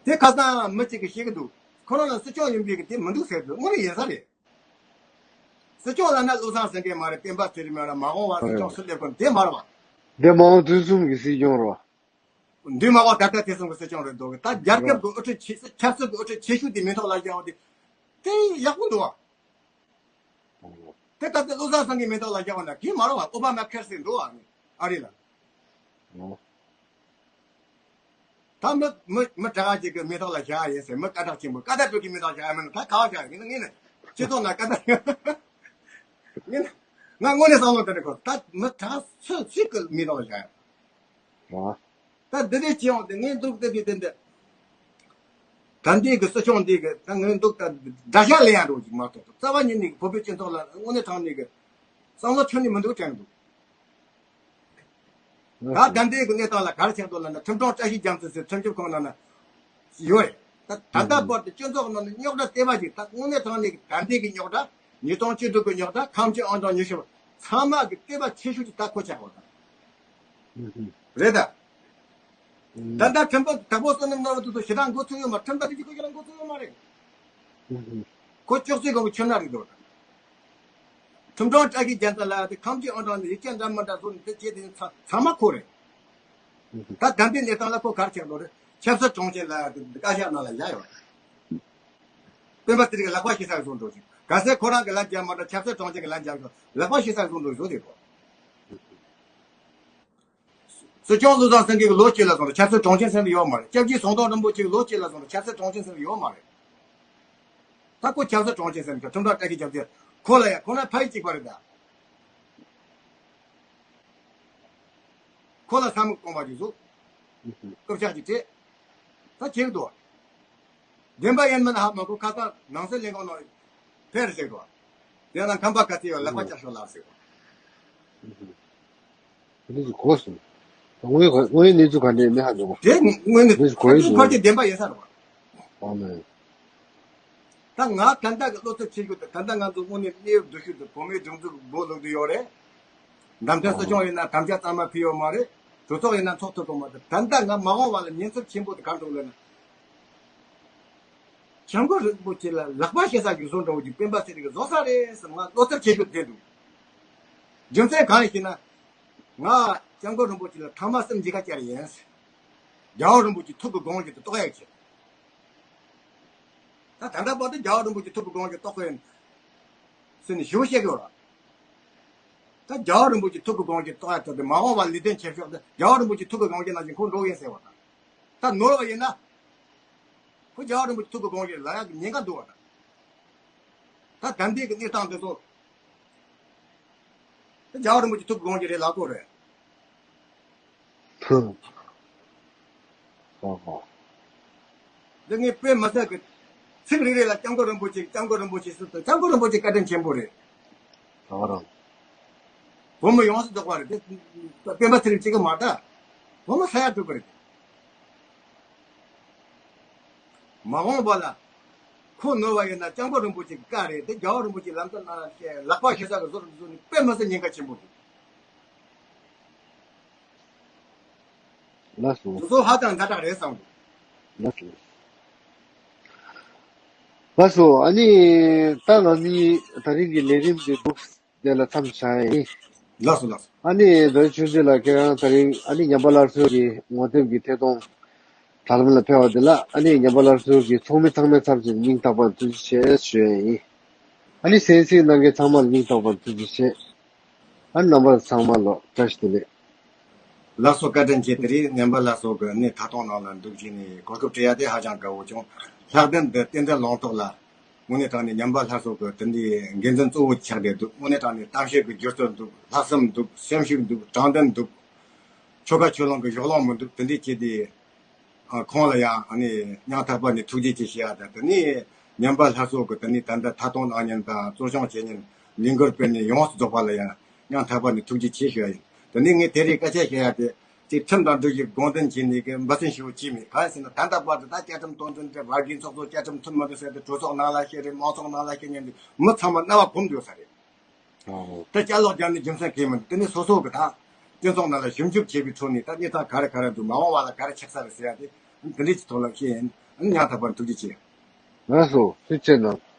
དེ་ཁ་སང་མི་གཅིག་གིས་བཤད་གི་འདུག་ཁོ་རང་ལ་སྲིད་སྐྱོང་ཡིན་པའི་གི་དེ་མི་འདུག་ཟེར་དུས་དངོས་གནས་ཡིན་ས་རེད། སྲིད་སྐྱོང་ལབ་ན་བློ་བཟང་སེང་གེ་མ་རེད། སྤེན་པ་ཚེ་རིང་མ་རེད། མ་འོངས་པ་སྲིད་སྐྱོང་སུ་སླེབས་གོ་དེ་མ་རེད་བ། འདི་མ་འོངས་དུས་གསུམ་གྱི་སྲིད་སྐྱོང་རེད་བ། འདི་མ་འོངས་ད་ལྟ་དེ་གསུམ་གྱི་སྲིད་སྐྱོང་རེད་འདུག་ད་རྒྱལ་ཁབ་ཀྱི་དབུ་ཁྲིད་ཆེ་ཆབ་སྲིད་ཀྱི་དབུ་ཁྲིད་ཆེ་ཤོས་དེ་མིང་ཐོག་ལ་བཞག་པ་དེ་དེ་ཡག་པོ་འདུག་བ། དེ་ལྟ་སྟེ་བློ་བཟང་སེང་གེའི་མིང་ཐོག་ལ་བཞག་པ་ན་དེ་མ་རེད་བ། ཨོ་བྷ་མ་ཁེར་ཟེར་འདུག་བ་ཨ་རི་ལ། ད་མི་མི་མི་དྲག་ཅིག་གི་མིང་ཐོག་ལ་བཞག་ཡིན་ཟེར། མི་སྐད་གྲགས་ཆེན་པོ་སྐད་བརྡ་སྤྲོད་ཀྱི་མིང་ཐོག་བཞག་ཡ་མིན་ན་ད་ག་བ་བཞག་ཡིན་ན། ངས་ནི་སྤྱི་ཚོགས་ནང་སྐད་བརྡ། ངས་ནི་ང་དངོས་གནས་བསམ་བློ་དེ་འདྲ་གོ་ད་མི་དྲག་སུ་ཞིག་གི་མིང་ཐོག་ལ་བཞག་ཡ། ད་འདི་འདྲའི་བྱེད་ཡོང་དེ་ངས་འདུག་བལྟས་པའི་དེ་འདི། ད་འདི་གི་སྲིད་སྐྱོང་འདི་གི་ད་ངས་འདུག་ད་དགྲ་ཤ་ལེན་ཡ་འགྲོ་ཅིག་མ་གཏོགས་རྩ་བ་ཉིད་ནས་བོད་པའི་སྤྱི་ཚོགས་ལ་དངོས་གནས་དྲང་གནས་གི་བསམ་བློ་ཁྱོན་ནས་མི་འདུག་དྲན་འདུག་ད་ད་ལྟའི་གི་གནས་སྟངས་ལ་ག་རེ་ཆགས་འདུག་ལབ་ན། ཁྲིམས་དྲུང་བཀྲ་ཤིས་རྒྱ་མཚོ་ཟེར་ཁྲིམས་ཞིབ་ཁང་ནང་ན་ཡོད་རེད། ད་ད་ལྟ་བར་དུ་སྤྱི་ཚོགས་ནང་ནས་རྙོག་དྲ་དེ་བ་ཞིག་ད་དངོས་གནས་དྲང་གནས་ཀྱི་ད་ལྟའི་གི་རྙོག་དྲ། ཉིས་སྟོང་བཅུ་དྲུག་གི་རྙོག་དྲ། ཁམས་སྤྱི་ཨང་གྲངས་ཉི་ཤུ་པ་ཚང་མ་གི་ལྟེ་བ་ཆེ་ཤོས་ཀྱི་ད་ཁོ་ཆགས་པ་དང་། རེད་ད། ད་ལྟ་ཁྲིམས་དཔོན་དྭགས་པོ་བསོད་ནམས་ནོར་བུ་དེ་ཚོ་ཞེ་དྲག་འགོ་ཚུགས་ཡོད་མ། ཁྲིམས་ཐག་དེ་ཁོ་ཞེ་དྲག་འགོ་ཚུགས་ཡོད་མ་རེད། ཁོ་ཅོག་ཙེ་གོང་གི་ཁྱིམ་ནང་རེད་འདུག་ཁྲིམས་དྲུང་བཀྲ་ཤིས་རྒྱ་མཚོ་ལགས་དེ་ཁམས་སྤྱི་ཨང་གྲངས་ནས་ཡིག་ཆ་འདྲ་མི་འདྲ་བཟོས་ནས་དེ་བྱས་དེ་ཚ་ཚང་མ་ཁོ་རེད། ད་ད་ལྟའི་གནས་སྟངས་ལ་ཁོ་ག་རེ་བྱས་འདུག་རེད། ཆབ་སྲིད་དྲུང་ཆེ་ལ་བཀའ་ཤག་ནང་ལ་བཞག་ཡོད་རེད། སྤེན་པ་ཚེ་རིང་གི་ལག་པ་བཤིག་ས་བཟོ་འགྲོ་ཅིག་གལ་སྲིད་ཁོ་རང་གི་ལན་རྒྱག་མ་འགྲོ། ཆབ་སྲིད་དྲུང་ཆེ་གི་ལན་རྒྱག་འགྲོ། ལག་པ་བཤིག་ས་བཟོ་འགྲོ་བཟོ་དེ་གོ་སྲིད་སྐྱོང་བློ་བཟང་སེང་གེ་གི་ལོ་གཅིག་ལ་སོང་རེད། ཆབ་སྲིད་དྲུང་ཆེ་ཟེར་ནི་ཡོད་མ་རེད། སྐྱབས་རྗེ་ཟམ་གདོང་རིན་པོ་ཆེ་གི་ལོ་གཅིག་ལ་སོང་རེད། ཆབ་སྲིད་དྲུང་ཆེ་ཟེར་ནི་ཡོད་མ་རེད། ད་ཁོ་ཆབ་སྲིད་དྲུང་ཆེ་ཟེར་ནི་ཁྲིམས་དྲུང་བཀྲ་ཤིས་རྒྱ་མཚོ་ཁོ་ལ་ཡ་ཁོ་ན་ཕ་ཡུལ་གཅིག་པ་རེད་ད། ཁོ་ལ་ས་མིག་སྟོང་པ་ཅིག་བཟོ། རྐུབ་ཆག་ཅིག་སྤྲད། ད་བྱེད་ཀྱི་འདུག་བདེན་པ་ཡིན་མིན་ཧ་མ་གོ་ཁ་སང་ནང་སྲིད་ལས་ཁུངས་ནང་ཕེབས་རེད་ཟེར་གོ་དེ་ན་ཁམས་པ་ག་ཚོད་ཡོད་ལག་པ་བཀྱག་ཤོག་ལབ་ཟེར་གོ་དེ་ཚོ་གོ་སོང་། དངོས་དངོས་གནས་ཚུལ་ག་འདྲ་ཡིན་མིན་ཧ་མ་གོ་དེ་དངོས་གནས་དེ་ཚོ་གོ་ཡི་ཁོ་ཚོའི་འདུག་ཕལ་ཆེར་བདེན་པ་ཡིན་ས་རེད་བ། ཨ་མེ། ད་ང་ད་ལྟ་གི་བློ་འཚབ་ཆེ་ཤོས་དེ་ད་ལྟ་ང་ཚོ་དངོས་གནས་གནས་བབ་སྡུག་ཤོས་དེ་བོད་མིའི་སྒྲིག་འཛུགས་སྦོ་ལུག་དེ་ཡོད་རེད། འདམ་ཐོན་སྲིད་སྐྱོང་ཡིན་ན་དམ་བཅའ་གཙང་མ་ཕུལ་ཡོད་མ་རེད། གྲོས་ཚོགས་ཡིན་ན་ཚོགས་ཐུབ་ཀྱི་མ་རེད། ད་ལྟ་ང་མ་འོངས་པ་ལ་ཉེན་ཚབས་ཆེན་པོ་དེ་ག་འགྲོ་ལབ་ན། སྐྱབས་མགོན་རིན་པོ་ཆེ་ལ་ལག་པ་བཤེད་ས་ཞིག་བཟོ་འགྲོ་གི་སྤེན་པ་ཚེ་རིང་གིས་བཟོ་ས་རེད་བསམ་ང་བློ་འཚབ་ཆེ་ཤོས་དེ་འདུག་རྒྱུ་མཚན་གང་ཡིན་ཞེ་ན། ང་སྐྱབས་མགོན་རིན་པོ་ཆེ་ལ་ཐ་མ་སེམས་མཇལ་ཁ་བཅར་ཡིན། རྒྱལ་བ་རིན་པོ་ཆེ་ཐུགས་ཀྱི་དགོངས་གཞི་དེ་རྟོགས་ཡག་ཆེད། ད་ད་ལྟ་བར་དུ་རྒྱལ་བ་རིན་པོ་ཆེ་ཐུགས་ཀྱི་དགོངས་གཞི་རྟོགས་དགོས་ཡིན། ཟེར་ནས་ཞུ་བཤད་ཀྱི་ཡོད་རེད། ད་རྒྱལ་བ་རིན་པོ་ཆེ་ཐུགས་ཀྱི་དགོངས་གཞི་རྟོགས་ཡག་ཐོག་དེ་མ་འོངས་པ་ལས་དོན་བྱེད་ཕྱོགས་དེ་རྒྱལ་བ་རིན་པོ་ཆེ་ཐུགས་ཀྱི་དགོངས་གཞི་ནང་བཞིན་ཁོ་འགྲོ་ཡིན་ཟེར་བ་དང་། ད་ནོར་བ་ཡིན་ན། ཁོ་རྒྱལ་བ་རིན་པོ་ཆེ་ཐུགས་ཀྱི་དགོངས་གཞི་ལ་ཡག་གི་ཉེན་ཁ་འདུག་བ་དང་། ད་ད་ལྟའི་གི་གནས་སྟངས་དེ་ཚོ། ད་རྒྱལ་བ་རིན་པོ་ཆེ་ཐུགས་ཀྱི་དགོངས་གཞི་རེད་ལབ་དགོས་རེད། ཧུ། ཧོ་ཧོ། འདི་ངས་དཔེ་མི་སྲིད་གི། ཚིག་རེ་རེ་ལ་སྐྱབས་མགོན་རིན་པོ་ཆེ་སྐྱབས་མགོན་རིན་པོ་ཆེ་ཟེར་དང་སྐྱབས་མགོན་རིན་པོ་ཆེ་བཀའ་དྲིན་ཆེན་པོ་རེད། ད་ག་རང་། བོད་མི་ཡོངས་སུ་རྫོགས་པ་རེད་དེ། སྤེན་པ་ཚེ་རིང་གཅིག་གི་མ་རེད་ད། བོད་མི་ས་ཡ་དྲུག་གི་རེད། མ་འོངས་པ་ལ། ཁོ་ནོར་བ་ཡིན་ན་སྐྱབས་མགོན་རིན་པོ་ཆེ་གི་བཀའ་རེད། དེ་རྒྱལ་བ་རིན་པོ་ཆེ་ལམ་སྟོན་གནང་ཡ་ལག་པ་ཤེ་ས་གི་བཟོ་རུ་བཟོ་ནས་དཔེ་མི་སྲིད་ཉེན་ཁ་ཆེན་པོ་འདུག་ལགས་སོ། དེ་ཚོ་ཧ་ཅང་ཛ་དྲག་རེད་བསམ་འདུག་ལགས་སོ། ལགས་སོ། ཨ་ནི་ད་ང་གཉིས་ད་རིང་གི་ལས་རིམ་འདི་འདུག་དེ་ལ་མཚམས་བཞག་ཡིན། ལགས་སོ་ལགས་སོ། ཨ་ནི་རྡོ་རྗེ་ཆོས་འཛིན་ལགས་ཁྱེད་རང་ད་རིང་ཨ་ནི་ཉམས་པ་སླར་གསོ་གི་ངོ་དེབ་ཀྱི་ཐད་གཏོང་དྲ་ལམ་ལ་ཕེབས་པ་འདི་ལ་ཨ་ནི་ཉམས་པ་སླར་གསོ་གི་ཚོགས་མི་ཚང་མའི་ཚབ་ཀྱིས་སྙིང་ཐག་པ་ནས་ཐུགས་རྗེ་ཆེ་ཞུ་ཡ་ཡིན། ཨ་ནི་གསན་གཟིགས་གནང་མཁན་ཚང་མ་ལ་སྙིང་ཐག་པ་ནས་ཐུགས་རྗེ་ཆེ། ཨ་ནི་རྣམ་པ་ཚང་མ་ལ་བཀྲ་ཤིས་བདེ་ལེགས། ལགས་སོ། བཀའ་དྲིན་ཆེ། དེ་རིང་ཉམས་པ་སླར་གསོ་གི་ཨ་ནི་ཐད་གཏོང་ནང་ལ་འདུག་བྱས་ནས་གོ་སྐབས་སྤྲད་ཡ་དེ་ཧ་ཅང་དགའ་བོ་བྱུང་། ལྷག་དོན་དུ་བསྟན་འཛིན་ལུང་རྟོགས་ལགས། དངོས་གནས་དྲང་གནས་ཉམས་པ་སླར་གསོ་གི་དེ་འདྲའི་འགན་འཛིན་གཙོ་བོ་ཆགས་བསྡད་འདུག་དངོས་གནས་དྲང་གནས་གཏམ་བཤད་ཀྱི་སྒྱུ་རྩལ་འདུག་ལྷག་བསམ་འདུག་སེམས་ཤུགས་འདུག་དྲང་བདེན་འདུག་ཆོལ་ཁ་ཆོས་ལུགས་ཀྱི་གཞུག་ལམ་མི་འདུག་དེ་འདྲའི་ཆེད་དུ། ཨ། ཁོང་ལ་ཡང་ཨ་ནི་སྙིང་ཐག་པ་ནས་ཐུགས་རྗེ་ཆེ་ཞུ་ཡ་དང་། དེ་ནས་ཉམས་པ་སླར་གསོ་གི་དེ་ནས་ད་ལྟ་ཐད་གཏོང་གནང་མཁན་དང་གཙོ་སྐྱོང་བྱེད་མཁན་ལས་འགུལ་སྤེལ་མཁན་ཡོངས་སུ་རྫོགས་པ་ལ་ཡང་སྙིང་ཐག་པ་ནས་ཐུགས་རྗེ་ཆེ་ཞུ་ཡ་ཡིན། དེ་ནས་ངས་དེ་རིང་སྐད་ཆ་བཤད་ཡ་དེ་གཅིག་ཁྲིམས་དང་འགྲོ་རྒྱུ་དགོངས་དོན་བྱས་ནས་གི་འབད་བརྩོན་ཞུ་བ་ཅི་མེད། གང་ཡིན་ཟེར་ན་ད་ལྟ་བར་དུ་ད་བཅའ་ཁྲིམས་དོན་ཚན་དེ་བར་གྱི་ཚོགས་གཙོ་བཅའ་ཁྲིམས་མཐུན་མི་འདུག་ཟེར་ཏེ་གྲོས་ཚོགས་ནང་ལ་བཤད་རེད། མང་ཚོགས་ནང་ལ་བཤད་མཁན་དེ་མི་ཚང་མ་རྣ་བ་གོམས་འགྲོ་ས་རེད། ཨོ། ད་བསྐྱར་ལོག་རྒྱག་ནས་རྒྱུ་མཚན་གང་ཡང་མི་འདུག་དེ་ནས་སོ་སོ་གི་ད་སྤྱི་ཚོགས་ནང་ལ་ཞིབ་འཇུག་བྱས་པའི་ཁྲོད་ནས་ད་གནས་སྟངས་ག་རེ་ག་རེ་འདུག་མ་འོངས་པ་ལ་ག་རེ་ཆགས་ས་རེད་ཟེར་ཡ་དེ་དེ་འདྲའི་ཐོག་ལ་བཤད་ཡིན། སྙིང་ཐག་པ་ཐུགས་རྗེ་ཆེ། ལགས་སོ། ཐུགས་རྗེ་གནང་།